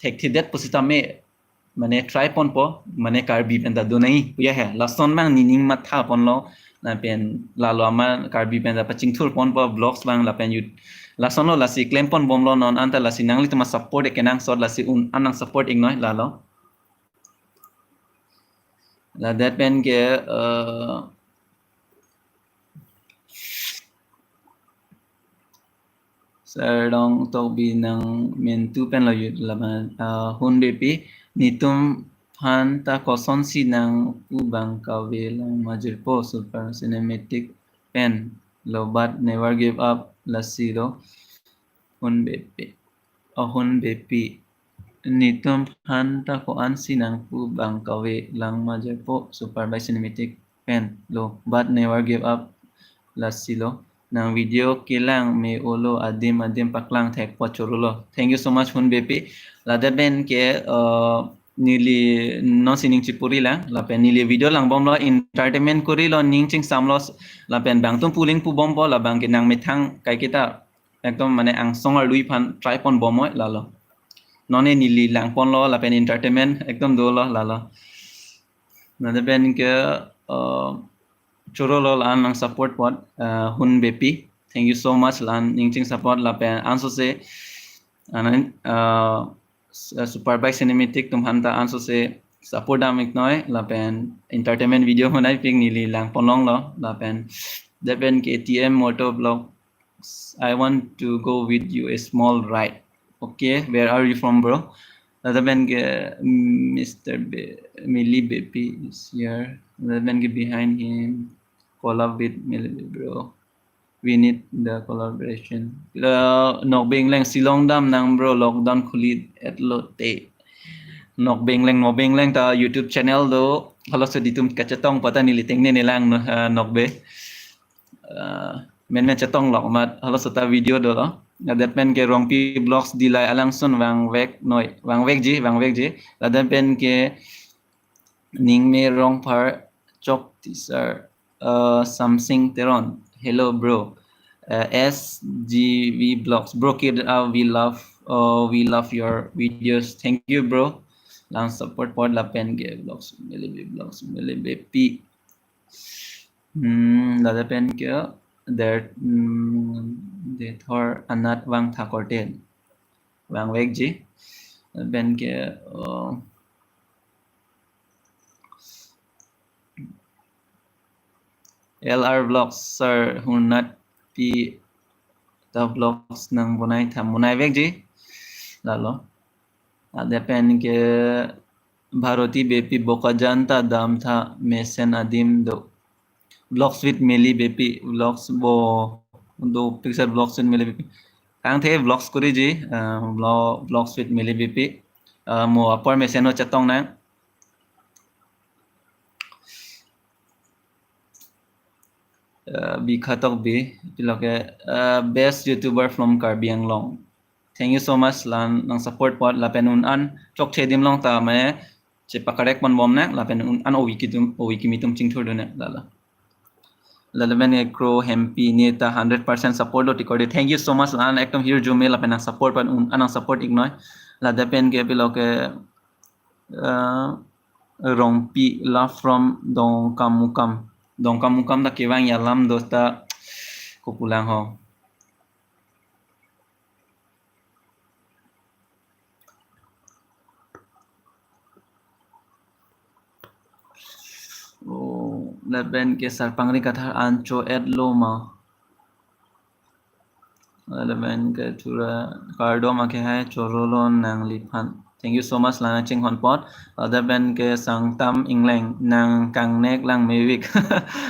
thekthedet pusitame mane try ponpo mane Karbi pen ta donai puya he lason abang nining matha ponlo lapen lalo ama Karbi pen ta pachingthur ponpo vlogs abang lapen yut lason lo lasi klem pon bomlo non anta lasi nanglitum a support ke nang sot lasi un anang support ik noi lalo. La det pen ke uh, Sarlong Tokbi nangmentu pen lo yut lama uh, Hun Bepi netum aphan ta kosonsi nangpu abang kave lang majirpo super cinematic pen lo but never give up lasi lo Hun Bepi. Oh Hun Bepi. Netum aphan ta ko-ansi nangpu abang kave lang majirpo super by cinematic pen lo but never give up lasi lo nang video kelang me olo adim adim paklang thek po chorolo. Thank you so much Hun Bepi. La det pen ke uh, neli non sining chipuri lang lapen neli video lang bomlo entertainment kuri lo ning chingsam lo lapen bangtum puling pu bompo labang ke nangmethang kai kita ekdom mane angsong arlui aphan try pon bomoi lalo. None neli lang ponlo lapen entertainment ekdom dolo lalo. Nade pen ke uh, chorolo la-an nang support pot uh, Hun Bepi. Thank you so much la-an ning ching support lapen anso se uh, uh, super bike cinematic atum aphan ta anso se support dam ik noi lapen entertainment video honai pik neli lang ponlong lo lapen det pen ke T M Motor Vlog I want to go with you a small ride. Okay, where are you from, bro? Lapen ke Mister Be Mili Bepi is here. Lapen ke behind him, collab with Mili, bro. We need the collaboration. Uh, Nokbeng Leng Shillong dam nang bro lockdown khuli et lo te. Nokbeng Leng Nokbeng Leng ta YouTube channel do. Halaso ditum kachetong pata neli tengne nelang uh, Nokbe. Uh, men men chetong lok mat halaso ta video dolo. Ladet pen ke Rongpi Vlogs dilai alangsun vangvek noi vangvek ji vangvek ji. Ladet pen ke Ningme Rongphar Chok Tisar uh, Samsing Teron. Hello bro. Uh, S G V Vlogs bro keep it up we love uh, we love your videos thank you bro. Lang support pot lapen ke vlogs melebi vlogs melebi pi. Hmm, lapen ke der hmm, de thor anat vang tha korte vangvek ji lapen ke uh, L R Vlogs sir hunat pi ta vlogs nang bonai tha bonai vek ji lalo. Lapen ke Bharati Beypi, Bokajan ta damtha, mesen adim do. Vlogs with Meli Beypi, vlogs bo do picture, vlogs with Meli Beypi. Kangthe vlogs kuriji, uh, vlog, vlogs with Meli Beypi. Uh, mo apor mesen ho chetong nang. Uh, Bikha Tokbi, pilo ke, uh, best YouTuber from Karbi Anglong. Thank you so much, la-an nang support apot, lapen un-an chokche adim along ta mane chepakarek ponbom nang, lapen un-an ovi kitum, ovi kimi atum chingthurdun nang, lalo. Lalo mane Kro Hempi, ne ta hundred percent support lo tikor di. Thank you so much, la-an ekdom hirjume, lapen nang support apot, un-an nang support iknoi. Ladak pen ke pilo ke, uh, Rongpi, love from Dongkamukam. Dongkamukam ta kevang alam do ta kopulang ho. Oh, lapen ke Sarpangri Kathar an cho-et lo ma. Lapen ke Thura kardom ake hai, chorolo nangliphan. Thank you so much, la-an nang chinghon apot. Lapen ke Sangtam Ingleng, nang kangnek lang mevek.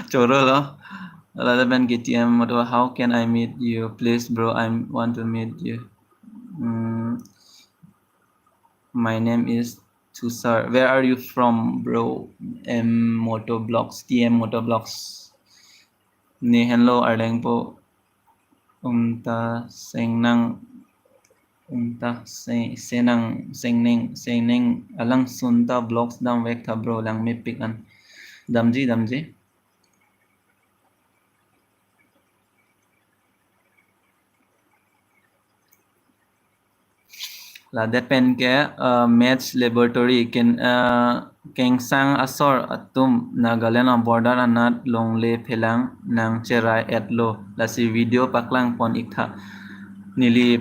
Chorolo. Lapen ke T M Moto, how can I meet you? Please, bro, I want to meet you. Hmm. My name is Tusar. Where are you from, bro? M Motovlogs, T M Motovlogs. Ne henlo arleng po. Umta sengnang, umta se-, senang, sengneng, sengneng alangsun ta vlogs damvek tha, bro, lang mepik an. Damji, damji. Ladak pen ke, uh, Maths Laboratory ken, uh, kengsang asor atum Nagaland a-border anat longle phelang nang cherai-et lo, lasi video paklang pon ik tha. Neli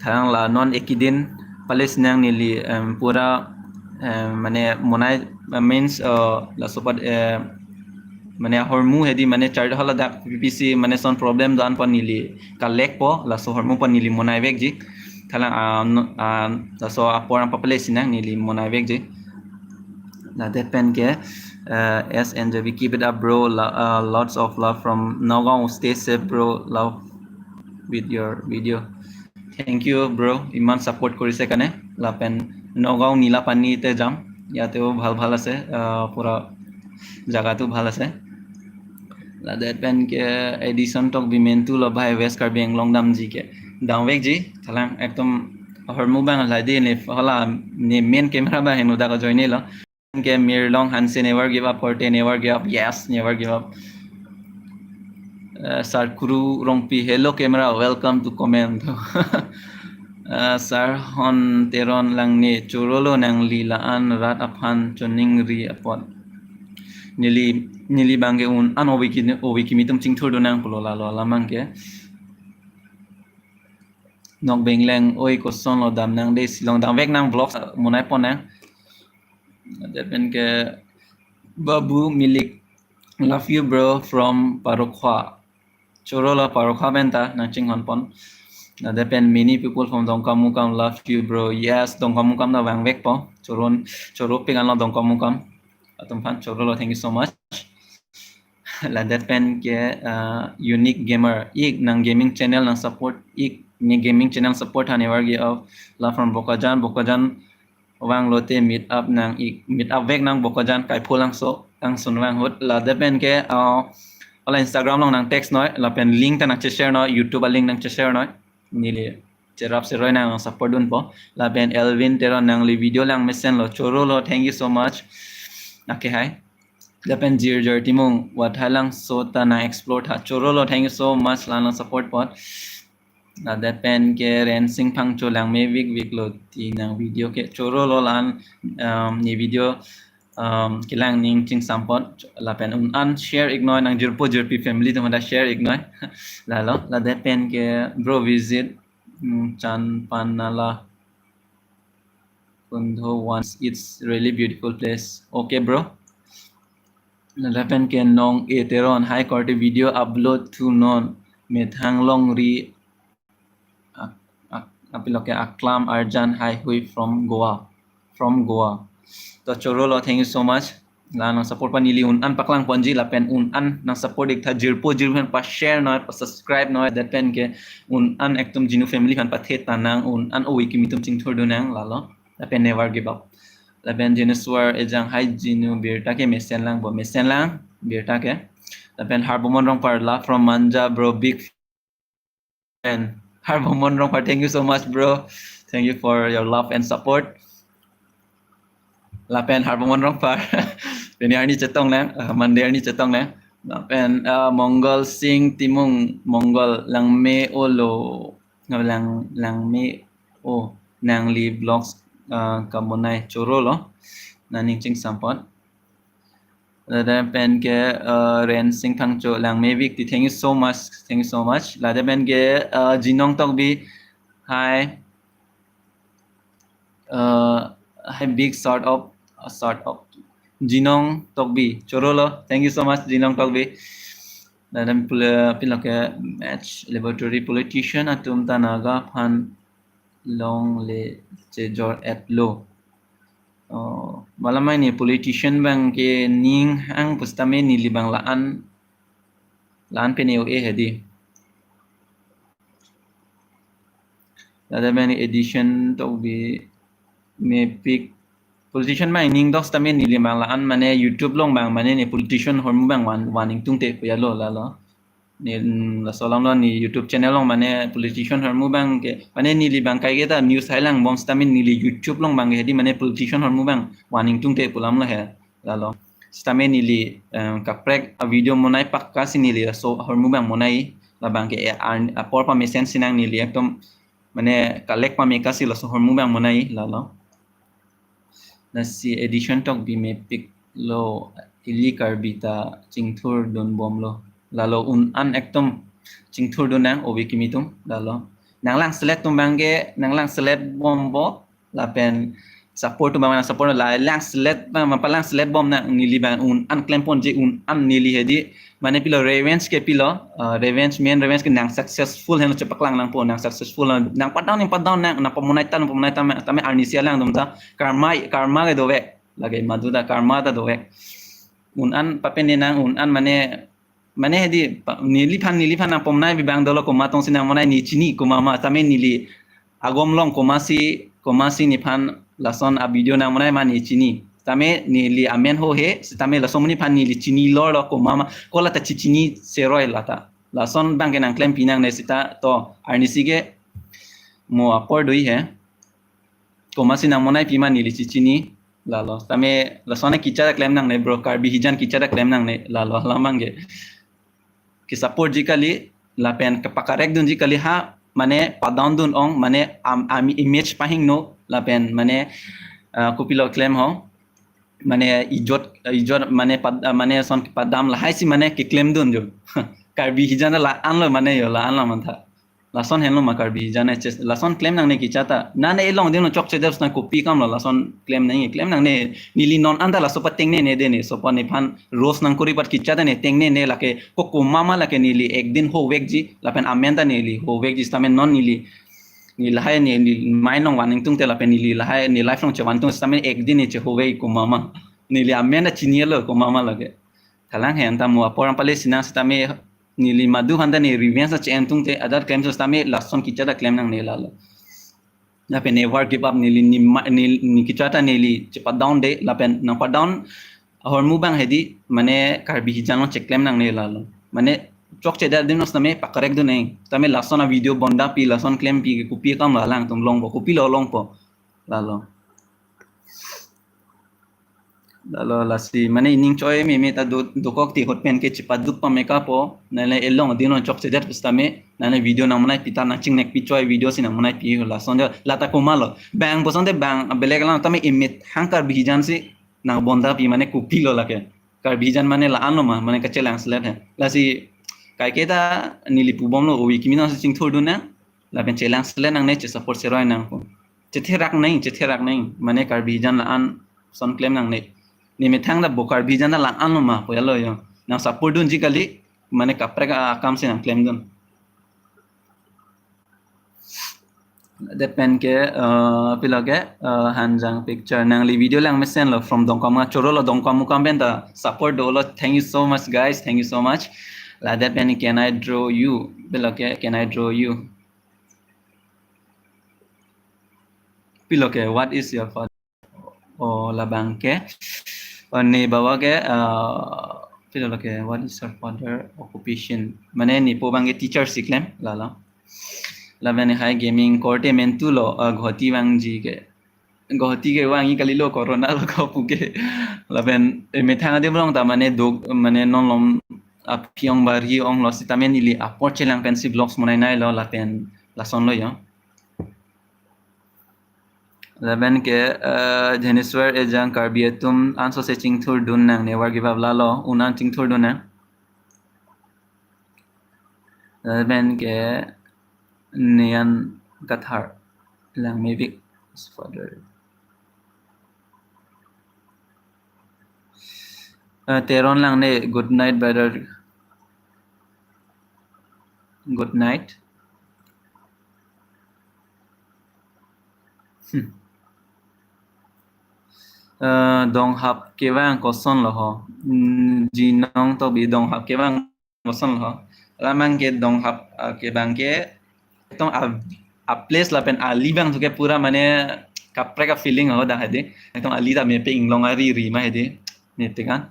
thalang la non ekidin pale si nang neli, em, pura, em, mane monai, uh, means, uh, laso apot, eh, mane ahormu hedi mane charge hala dak P P C mane son problem do-an apot neli kalek po, laso ahormu apot neli monai vekji. Thalang, ah, no, ah, laso apor nang papale si nang neli monai vekji. Ladak pen ke, uh, S N J B, keep it up, bro. La-, uh, lots of love from Nagaon. Stay safe, bro. Love with your video. Thank you, bro. Iman support korise karone. Lapen Nagaon Nilapani te jam. Yateo bhal bhal ase. Uh, pura jaga tu bhal ase. Ladak pen ke Edison Tokbi, mentu lo bhai, West Karbi Anglong damji ke. Damvekji. Thalang ekdom ahormu abang la di ne hala ne main camera abang heno dak ajoine lo. Ke Mirlong Hanse, never give up korte, never give up. Yes, never give up. Uh, Sarkuru Rongpi, hello camera, welcome to comment. Uh, Sarhon Teron, lang ne chorolo nangli la-an rat aphan choningri apot. Neli, neli abang ke un-an ovi ki, ovi kimi atum chingthurdun nang pulo, lalo alam abang ke. Nok Bengleng, oi kosonlo, dam nang de, si along damvek nang, vlogs, uh, monai pon nang. Ladak pen ke Babu Milik, love you, bro, from Parokhowa. Chorolo Parokhowa pen ta nang chinghon pon. Ladak pen many people from Dongkamukam, love you, bro. Yes, Dongkamukam ta vangvek po. Choron, choro pik anlo Dongkamukam atum aphan. Chorolo, thank you so much. Ladak pen ke, uh, Unique Gamer, ik nang gaming channel nang support ik, ne gaming channel support han, never give up. Love from Bokajan, Bokajan vanglote meet up nang ik, meet up vek nang Bokajan Kaipholangso, angsun vang ahut. Ladak pen ke, uh, hala Instagram along nang text noi, lapen link ta nang che-share noi, YouTube a-link nang che-share noi. Neli cherap seroi nang support dunpo. Lapen Elvin Teron, nangli video lang mesen lo, chorolo, thank you so much. Ake hai. Lapen Jirjir Timung, Wathilangso ta nang explore tha, chorolo, thank you so much, la-an nang support apot. Ladak pen ke Rensing Phangcho, lang mevek vek lo ti nang video ke, chorolo, la-an, um, ne video, um, kelang ning chingsam apot, lapen un-an share iknoi, nang jirpo jirpi family atum ta share iknoi. Lalo, ladak pen ke bro visit, mm, Chanpanala Kundho once, it's really beautiful place. Okay, bro. Lapen ke Nong E Teron, hi korte, video upload thu non, methang longri, ak-, ak-, apilo ke aklam arjan, hi hui from Goa, from Goa. Choro lo, thank you so much. La nang support pon neli un-an paklang ponji lapen un-an nang support ik tha, jirpo jirpi aphan pa share noi, pa subscribe noi, lapen ke un-an ekdom Jinu family aphan pathe ta nang, un-an ove kimi atum chingthur dun nang lalo. Lapen never give up. Lapen Jinusuar Ejang, hi Jinu, birta ke mesen lang bo, mesen lang birta ke. Lapen Harbomon Rongphar, love from Manja bro, big fan. Harbomon Rongphar, thank you so much bro. Thank you for your love and support. Lapen Harbomon Rongphar, pini arni chetong nang, uh, Monday arni chetong nang. Lapen uh, Mongol Singh Timung, Mongol, langme-o lo, lang, langme-o, nangli vlogs uh, kabonai choro lo, nangning chingsam apot. Lapen ke uh, Ren Singh Phangcho, langme-vik ti, thank you so much, thank you so much. Lapen ke uh, Jinong Tokbi, hi. Uh, hi big sort of, uh, sort of. Jinong Tokbi, choro lo, thank you so much Jinong Tokbi. Lapen pula pilo ke match laboratory, politician atum ta Naga aphan longle chejor-et lo. Oh, malamai ne politician abang ke ning hang pusitame neli abang la-an, la-an pen eo e hedi. Lapen Edition Tokbi, mepik, politician abang ning dok sitame neli abang la-an mane YouTube along abang mane ne politician ahormu abang van, van ingtungte pu ya lo lalo. Ne, mm, laso along lo ne YouTube channel along mane politician ahormu abang ke, mane neli abang kaike ta news hai lang bom sitame neli YouTube along abang ke hedi mane politician ahormu abang van ingtungte pu alam lo he lalo. Sitame neli eh, kaprek a video monai pakka si neli laso ahormu abang monai, labang ke eh, ar-, apor pamesen si nang, neli ekdom mane collect pame ka si laso ahormu abang monai lalo. Lasi Edition Tokbi, mepik lo, ili Karbi ta chingthur dun bom lo lalo, un-an ekdom chingthur dun nang ove kimi atum lalo. Nang langselet atum abang ke nang langselet bom bo, lapen support atum abang nang support, la langselet abang, ma pa langselet bom nang, neli abang un-an klem ponji, un-an neli hedi mane pilo revenge ke pilo, uh, revenge, main revenge ke nang successful henlo chepaklang nangpo, nang successful nang, nang pa down, nang pa down nang, nang pamonai ta, nang pamonai ta, tame arnisi alangtum ta karma, karma ke dovek, lake madu ta karma ta dovek. Un-an papen ne nang, un-an mane, mane hedi pa-, neliphan, neliphan nang pamonai abang dolo, komat tong si nang monai ne chini komat ma, tame neli agom along komat si, komat si nephan lason a video nang monai ma ne chini. Tame neli amen ho he, sitame laso amonit aphan neli chini lor lo komat ma, kola ta chichini seroi lata. Lason abang ke nang klempi nangne sita to, arnisi ke mo apor do-i he. Komat si nang monai pi ma neli chichini lalo. Tame lason kecha ta klem nangne bro, Karbi hijan kecha ta klem nangne lalo, alam abang ke. Ke support ji kali, lapen kepakorek dun ji kali ha, mane pa down dun ong, mane am, am image pahingno, lapen mane uh, kopilo klem ho, mane ijot, ijot mane pad, uh, mane son padam lahai si mane keklem dun jo. Karbi hijan la-an lo mane yo, la-an lo mantha. Lason henlo ma Karbi hijan ne ches, lason klem nangne kecha ta. Nane elong dino chokche det nang kopi kam lo, lason klem nang, klem nangne, neli non anta laso pa tengnene de ne, sopa nephan roast nang kori pat kecha ta ne tengnene, lake ko komat ma lake neli ekdin hovekji, lapen amen ta neli hovekji, sitame non neli, neli lahai ne, neli mai nong van ingtungte lapen neli lahai ne life along chevan tung sitame ekdin ne chehovek komat ma. Neli amen ta chini lo komat ma lake. Thalang he anta mo apor ampale si nang sitame neli madu aphan ta ne revenge ta che-en tungte, adar klem so sitame lason kecha ta klem nangne lalo. Lapen never give up, neli ne ma-, ne, ne kecha ta neli chepa down de, lapen nang pa down ahormu abang hedi, mane Karbi hijan along cheklem nangne lalo. Mane chokche det dino sitame pakorek dun nang. Sitame lason a video bonda pi, lason klempi ke kopi kam lo alangtum longpo, kopilo longpo lalo. Lalo lasi mane ining choi meme ta do, dokok ti ahut pen ke chepaduk pame kapo, nane elong dino chokche det pusitame, nane video nang monai pi ta nang chingnek pi choi video si nang monai pi lason jo, lata komat lo. Bang pusonte bang belek lang tame imit hang Karbi hijan si nang bonda pi mane kopilo lake. Karbi hijan mane la-an lo ma, mane kachelang selet he. Lasi kaike ta neli pu bom lo, ove kimi nang si chingthur dun nang, lapen chelang selet nangne, che support seroi nangpo. Chetherak nang, chetherak nang, mane Karbi hijan la-an son klem nangne. Ne methang ta bo Karbi hijan ta la-an lo ma, pu ya lo yo. Nang support dun ji kali, mane kaprek akam si nang klem dun. Lapen ke, uh, pilo ke, uh, Hanjang Picture, nangli video lang mesenlo from Dongkamukam, chorolo Dongkamukam pen ta support dolo. Thank you so much, guys. Thank you so much. Lapen ke Can I Draw You? Pilo ke, Can I Draw You? Pilo ke, what is your father? Oh, labang ke. Oh, ne bawa ke, uh, pilo ke, what is your father occupation? Mane nepo abang ke teacher si klem, lalo. Lapen hai gaming korte mentu lo, uh, Guwahati vangji ke. Guwahati ke vangji kalilo, corona lo ko pu ke. Lapen, eh, methang adim along ta mane duk, mane non malom aphi ong barhi onglo sitame neli apor chelang pensi vlogs monai nailo lapen lason lo yo. Lapen ke, eh, Janiswar Ejang, Karbi atum ansose chingthurdun nang, never give up, lalo, un-an chingthurdun nang. Lapen ke Nian Kathar, lang mevik, his father. Eh, Teron Langne, good night, brother. Good night. Hmm. Eh, donghap kevang kosonlo ho? Hmm, Jinong Tokbi, donghap kevang kosonlo ho? Labang ke donghap, ah, kevang ke, ekdom a, a place lapen ali abang thu ke pura mane kaprek a feeling ho dak hedi. Ekdom ali ta mepik, inglong ari ri ma hedi. Mepik an.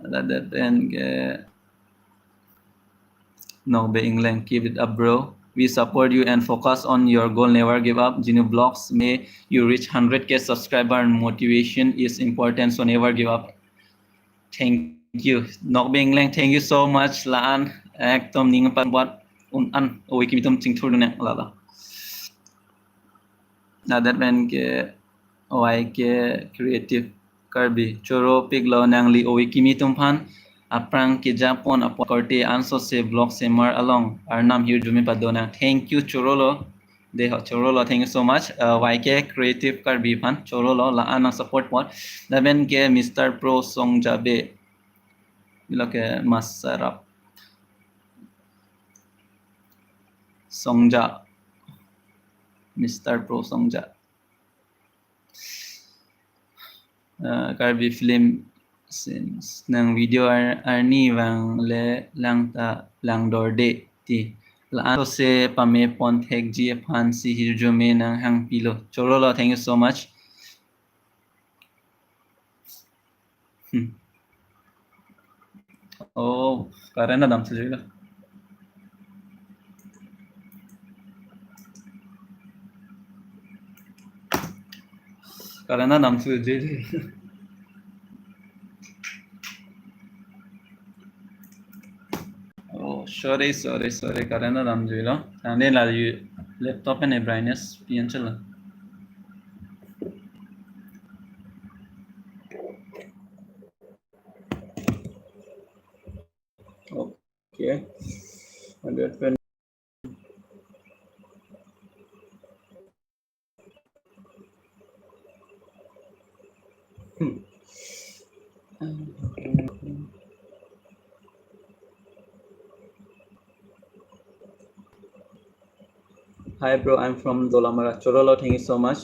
Lapen ke Nokbe Ingleng, keep it up, bro. We support you and focus on your goal. Never give up. Jinu Vlogs, may you reach hundred K subscriber. Motivation is important, so never give up. Thank you. Nokbe Ingleng, thank you so much. La-an ekdom ning pang buat un-an ove kimi atum chingthurdun nang, lalo. Lapen ke Y K Creative Karbi, choropiklo nangli ove kimi atum aphan. Aphrang kejapon apot korte ansose vlog semar along arnam hirjume pado nang. Thank you, chorolo. Dei ho, chorolo, thank you so much. Uh, Y K Creative Karbi aphan chorolo, la-an nang support pon. Lapen ke Mister Pro Songja Bey. Pilo ke Masarap Songja. Mister Pro Songja. Uh, Karbi film scenes. Nang video ar-, arni vangle lang ta langdorde ti. La-an ansose pame pon thekji aphansi hirjume nanghangpilo. Chorolo, thank you so much. Hmm. Oh, current ta damthu juilo. Current ta damthu juilo. Oh, sorry, sorry, sorry. Current ta damjuilo. Tangte la yu-, laptop pen e brightness pian chelo. Okay. Hundred pen. Hmm. Hi, bro. I'm from Dolamara. Chorolo, thank you so much.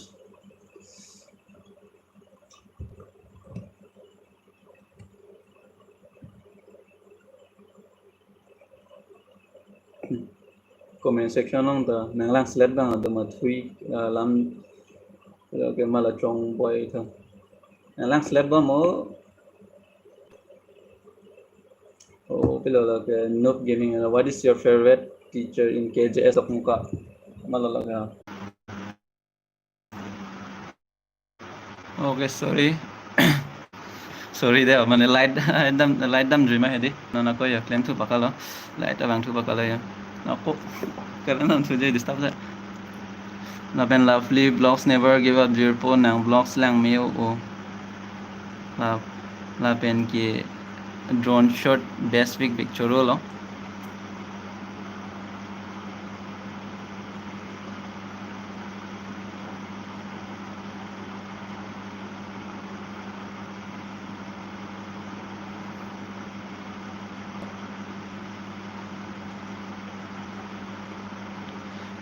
Comment section along ta nang lang slap abang atum athui, ah, lam, eh, ke mala chongboi tho. Nang lang slap abang mo. Oh, pilo la ke Noob Gaming, uh, what is your favorite teacher in K J S Dokmoka? Mala la ke. Okay, sorry. Sorry dei, mane light dam, light damjui ma hedi. Non ako ya, klem thu pakalo. Light abang thu pakalo ya. Ako, current damthu je disturb sa. Lapen Lovely Vlogs, never give up jirpo, nang vlogs lang me-o. La, lapen ke Drone Shot, best pic, picture lo.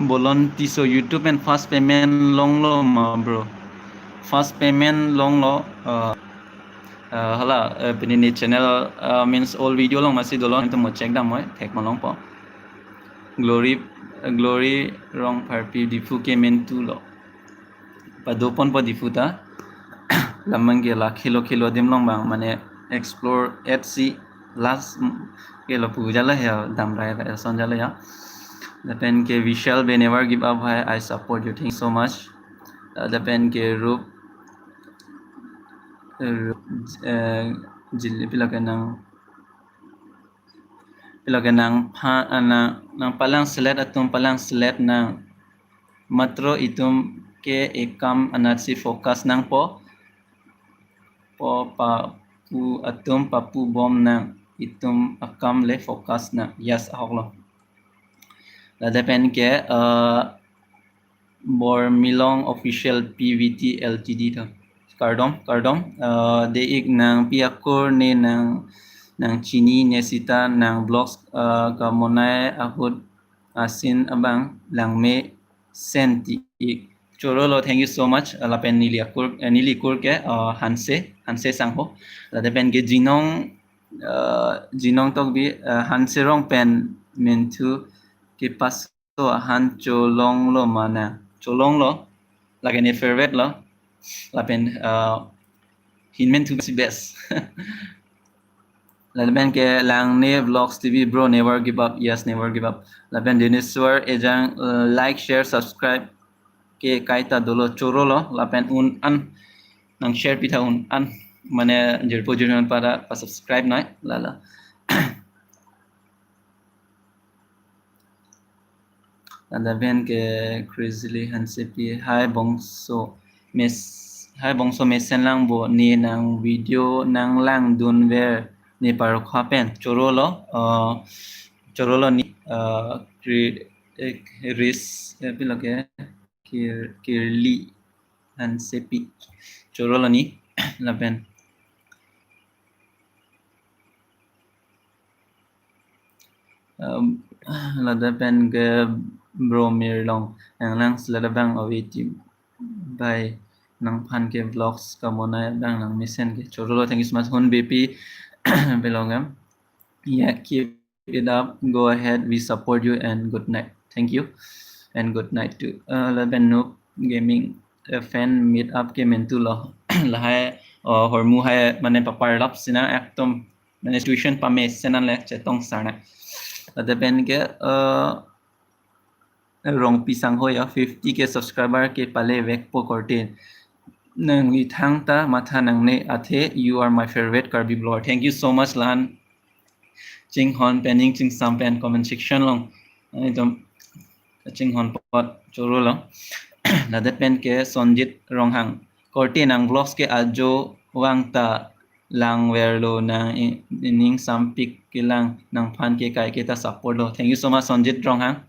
Bolon Tisso, YouTube pen first payment longlo ma, bro? First payment longlo, uh, uh, hala, uh, pini ne channel, uh, means all video along masi dolo, tum mo check dam moi, thek malongpo. Glory, uh, Glory Rongpharpi Diphu ke mentu lo. Padoponpo Diphu ta. Lamang ke la khelo khelo adim along bang, mane explore at sea last, mm, ke lo pu jala ya, dam rai rai son jala ya. Lapen ke Vishal Bey, never give up, hai, I support you, thank you so much. Uh, lapen ke Rup, Rup, eh, jili pilo ke nang, pilo ke nang pha, ah, nang, nang palang selet atum palang selet nang, matro itum ke ekam anatsi focus nangpo, po papu atum papu bom nang, itum akam le focus nang. Yes, ahok lo. Lapen ke, uh, Bormilong Official P V T L T D to. Kardom, kardom. Uh, de-ik nangpi akur ne nang, nang chini ne sita nang vlogs, uh, kamonai ahut asin abang langme senti-ik. Choro lo, thank you so much. Uh, lapen neli akur, uh, neli kur ke, uh, Hanse, Hanse Sangho. Lapen ke Jinong, uh, Jinong Tokbi, uh, Hanse Rong pen mentu ke pas to ahan cholonglo mana. Cholonglo. Lake ne favorite lo. Lapen, uh, hin mentu si best. Lapen ke Langne Vlogs T V, bro, never give up. Yes, never give up. Lapen Dinesh Suar Ejang, uh, like, share, subscribe ke kaita dolo, choro lo. Lapen un an nang share pitha un an, mane jirpo jirnon para pa subscribe nai, lala. Lapen ke Chrisley Hansepi, hai bongso mes, hai bongso mesen lang bo, ne nang video nang langdunver ne parokha pen. Choro lo, uh, choro lo ni, uh, kri-, eh, ris, eh, pilo ke, kir-, Kirli Hansepi. Choro lo ni, lapen. Um, lapen ke Bro Mirlong, nang lang selet abang awiti bai nangphan ke vlogs kamonai abang nang mesen ke. Choro lo, thank you so much. Hun Bepi, belong em. Yeah, keep it up. Go ahead. We support you and good night. Thank you. And good night too. Uh, lapen Noob Gaming, uh, fan meet up ke mentu lo. Lahai, uh, hormu hai mane paparlap sina ekdom mane situation pamesen an le chetong sarna. Lapen ke, uh, Rongpi Sangho ya, fifty K subscriber ke pale vekpo korte. Nangli thangta matha nangne athe, you are my favorite Karbi vlogger. Thank you so much, lan. Chinghon pen ning chingsam pen comment section along. Itum chinghon apot choro lo. Lapen ke Sonjit Ronghang. Korte nang vlogs ke ajo vang ta langverlo, nang i-, ining sampik kelang, nangphan ke kaiketa support lo. Thank you so much, Sonjit Ronghang.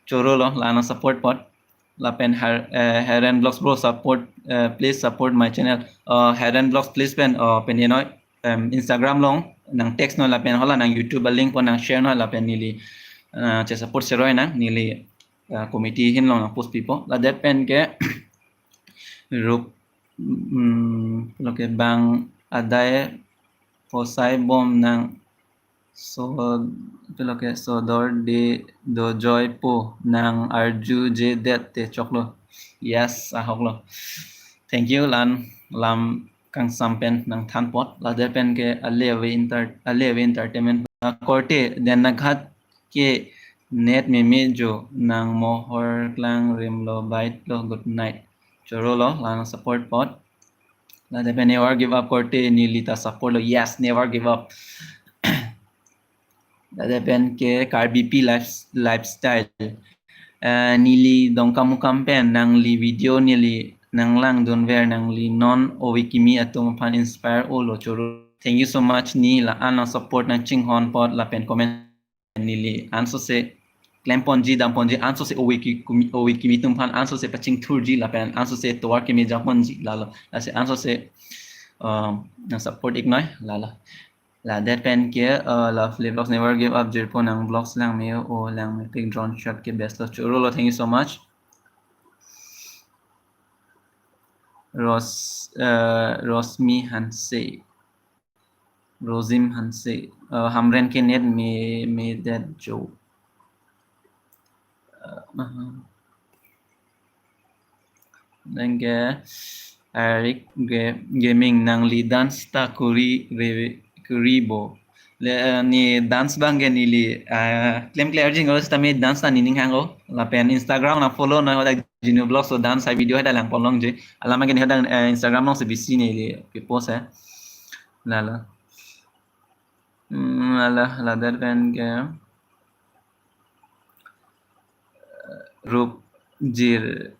Choro lo, la nang support apot. Lapen Her-, eh, Heren Vlogs bro, support, eh, please support my channel. Uh, Heren Vlogs, please pen, uh, pen ye noi, em, Instagram along nang text noi lapen hala nang YouTube a link pen nang share noi lapen neli, uh, che support seroi nang neli, uh, committee ahin along nang post pipo. Lapen ke Rup, mm, lo ke bang adai posai bom nang so, pilo ke sodor de dojoi po nang arju je det te choklo. Yes, ahok lo. Thank you, lan lam kangsam pen nang than apot. Lapen ke Alewe Enter-, Alewe Entertainment. Ah, korte, Denaghat ke net meme jo nang mohor klang rim lo bait lo, good night. Choro lo, la nang support apot. Lapen never give up korte, neli ta support lo. Yes, never give up. Lapen ke Karbipi life-, lifestyle. Eh, neli Dongkamukam pen nangli video neli nang langdunver, nangli non ove kimi atum aphan inspire olo, choro. Thank you so much, ne la-an nang support nang chinghon apot lapen comment neli ansose klemponji damponji, ansose ove ki-, kimi, ove kimi atum aphan ansose pachingthurji lapen ansose tovar kimi japonji lalo. Lasi ansose, um, nang support ik noi lalo. Ladet pen ke, uh, Lovely Vlogs Never Give Up jirpo, nang vlogs langme-o, langmepik, drone shot ke best lo, choro lo, thank you so much. Ros, uh, Rosmi Hanse, Rosim Hanse, uh, Hamren ke net me, medet jo. Uh, uh-huh. Lapen ke Eric Ga-, Gaming, nangli dance ta kuri re, kuri bo. Le, eh, ne dance abang ke neli, eh, klemkle arjing, kalau sitame dance ta nening hang o. Lapen Instagram nang follow noi, hadak Genu Vlogs lo, dance hai video hadak langpon longji. Alam ke ne hadak, eh, Instagram alongsi bisi neli kepost hai. Lalo. Hmm, lalo, ladet pen ke Rup Jir.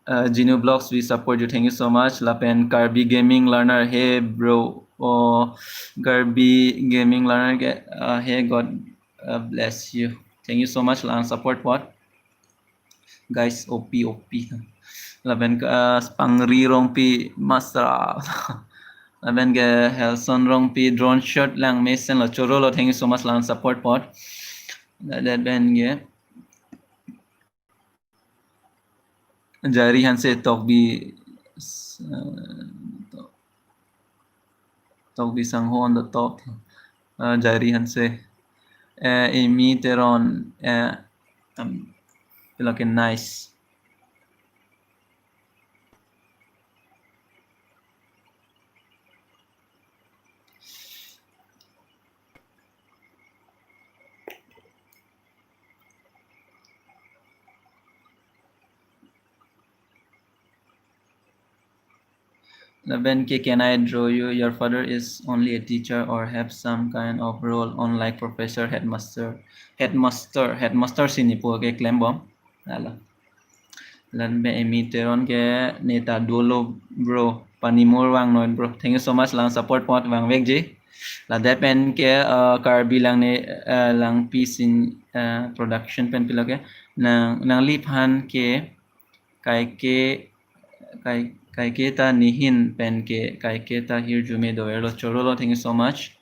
Uh, Genu Vlogs, we support you. Thank you so much. Lapen Karbi Gaming Learner, hey bro. Oh, Karbi Gaming Learner ke, uh, hey, God, uh, bless you. Thank you so much, lang support pot. Guys, O P, O P. Lapen ke, uh, Pangri Rongpi Masra. Lapen ke Helson Rongpi, drone shot langmesen lo, choro lo, thank you so much, lang support pot. Lapen ke Jari Hanse, Tokbi, uh, Tok-, Tokbi Sangho on the top. Uh, Jari Hanse. Uh, Emi Teron, uh, um, looking nice. Lapen ke, can I draw you? Your father is only a teacher or have some kind of role, unlike professor, headmaster. Headmaster, headmaster si nepo ke klembom. Lalo. Lapen Emi Teron ke, ne ta dolo bro, panimur vangnoi bro. Thank you so much, lang support pot vangvekji. Ladet pen ke, uh, Karbi Lang ne, uh, Langpi Sin, uh, Production pen pilo ke. Nang, nangliphan ke kaike, kai, kaike ta nehin pen ke, kaike ta hirjume dover lo, choro lo, thank you so much.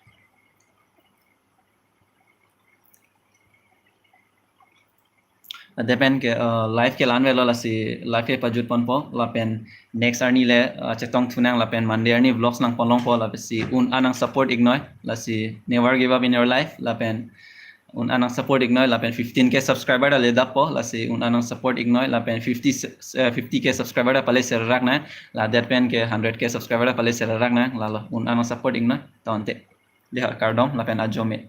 Ladet pen ke, uh, live ke la-an avelo, lasi live ke pajut ponpo, lapen next arni le, uh, chetong thunang, lapen Monday arni vlogs nangpon longpo, lapen si un-an nang support iknoi, lasi never give up in your life, lapen un-an nang support iknoi, lapen fifteen K subscriber ta ledappo, lasi un-an nang support iknoi, lapen fifty, uh, fifty K subscriber ta pale serak nang, ladet pen ke hundred K subscriber ta pale serak nang, lalo un-an nang support iknoi, tangte. Deha kardom, lapen ajo me.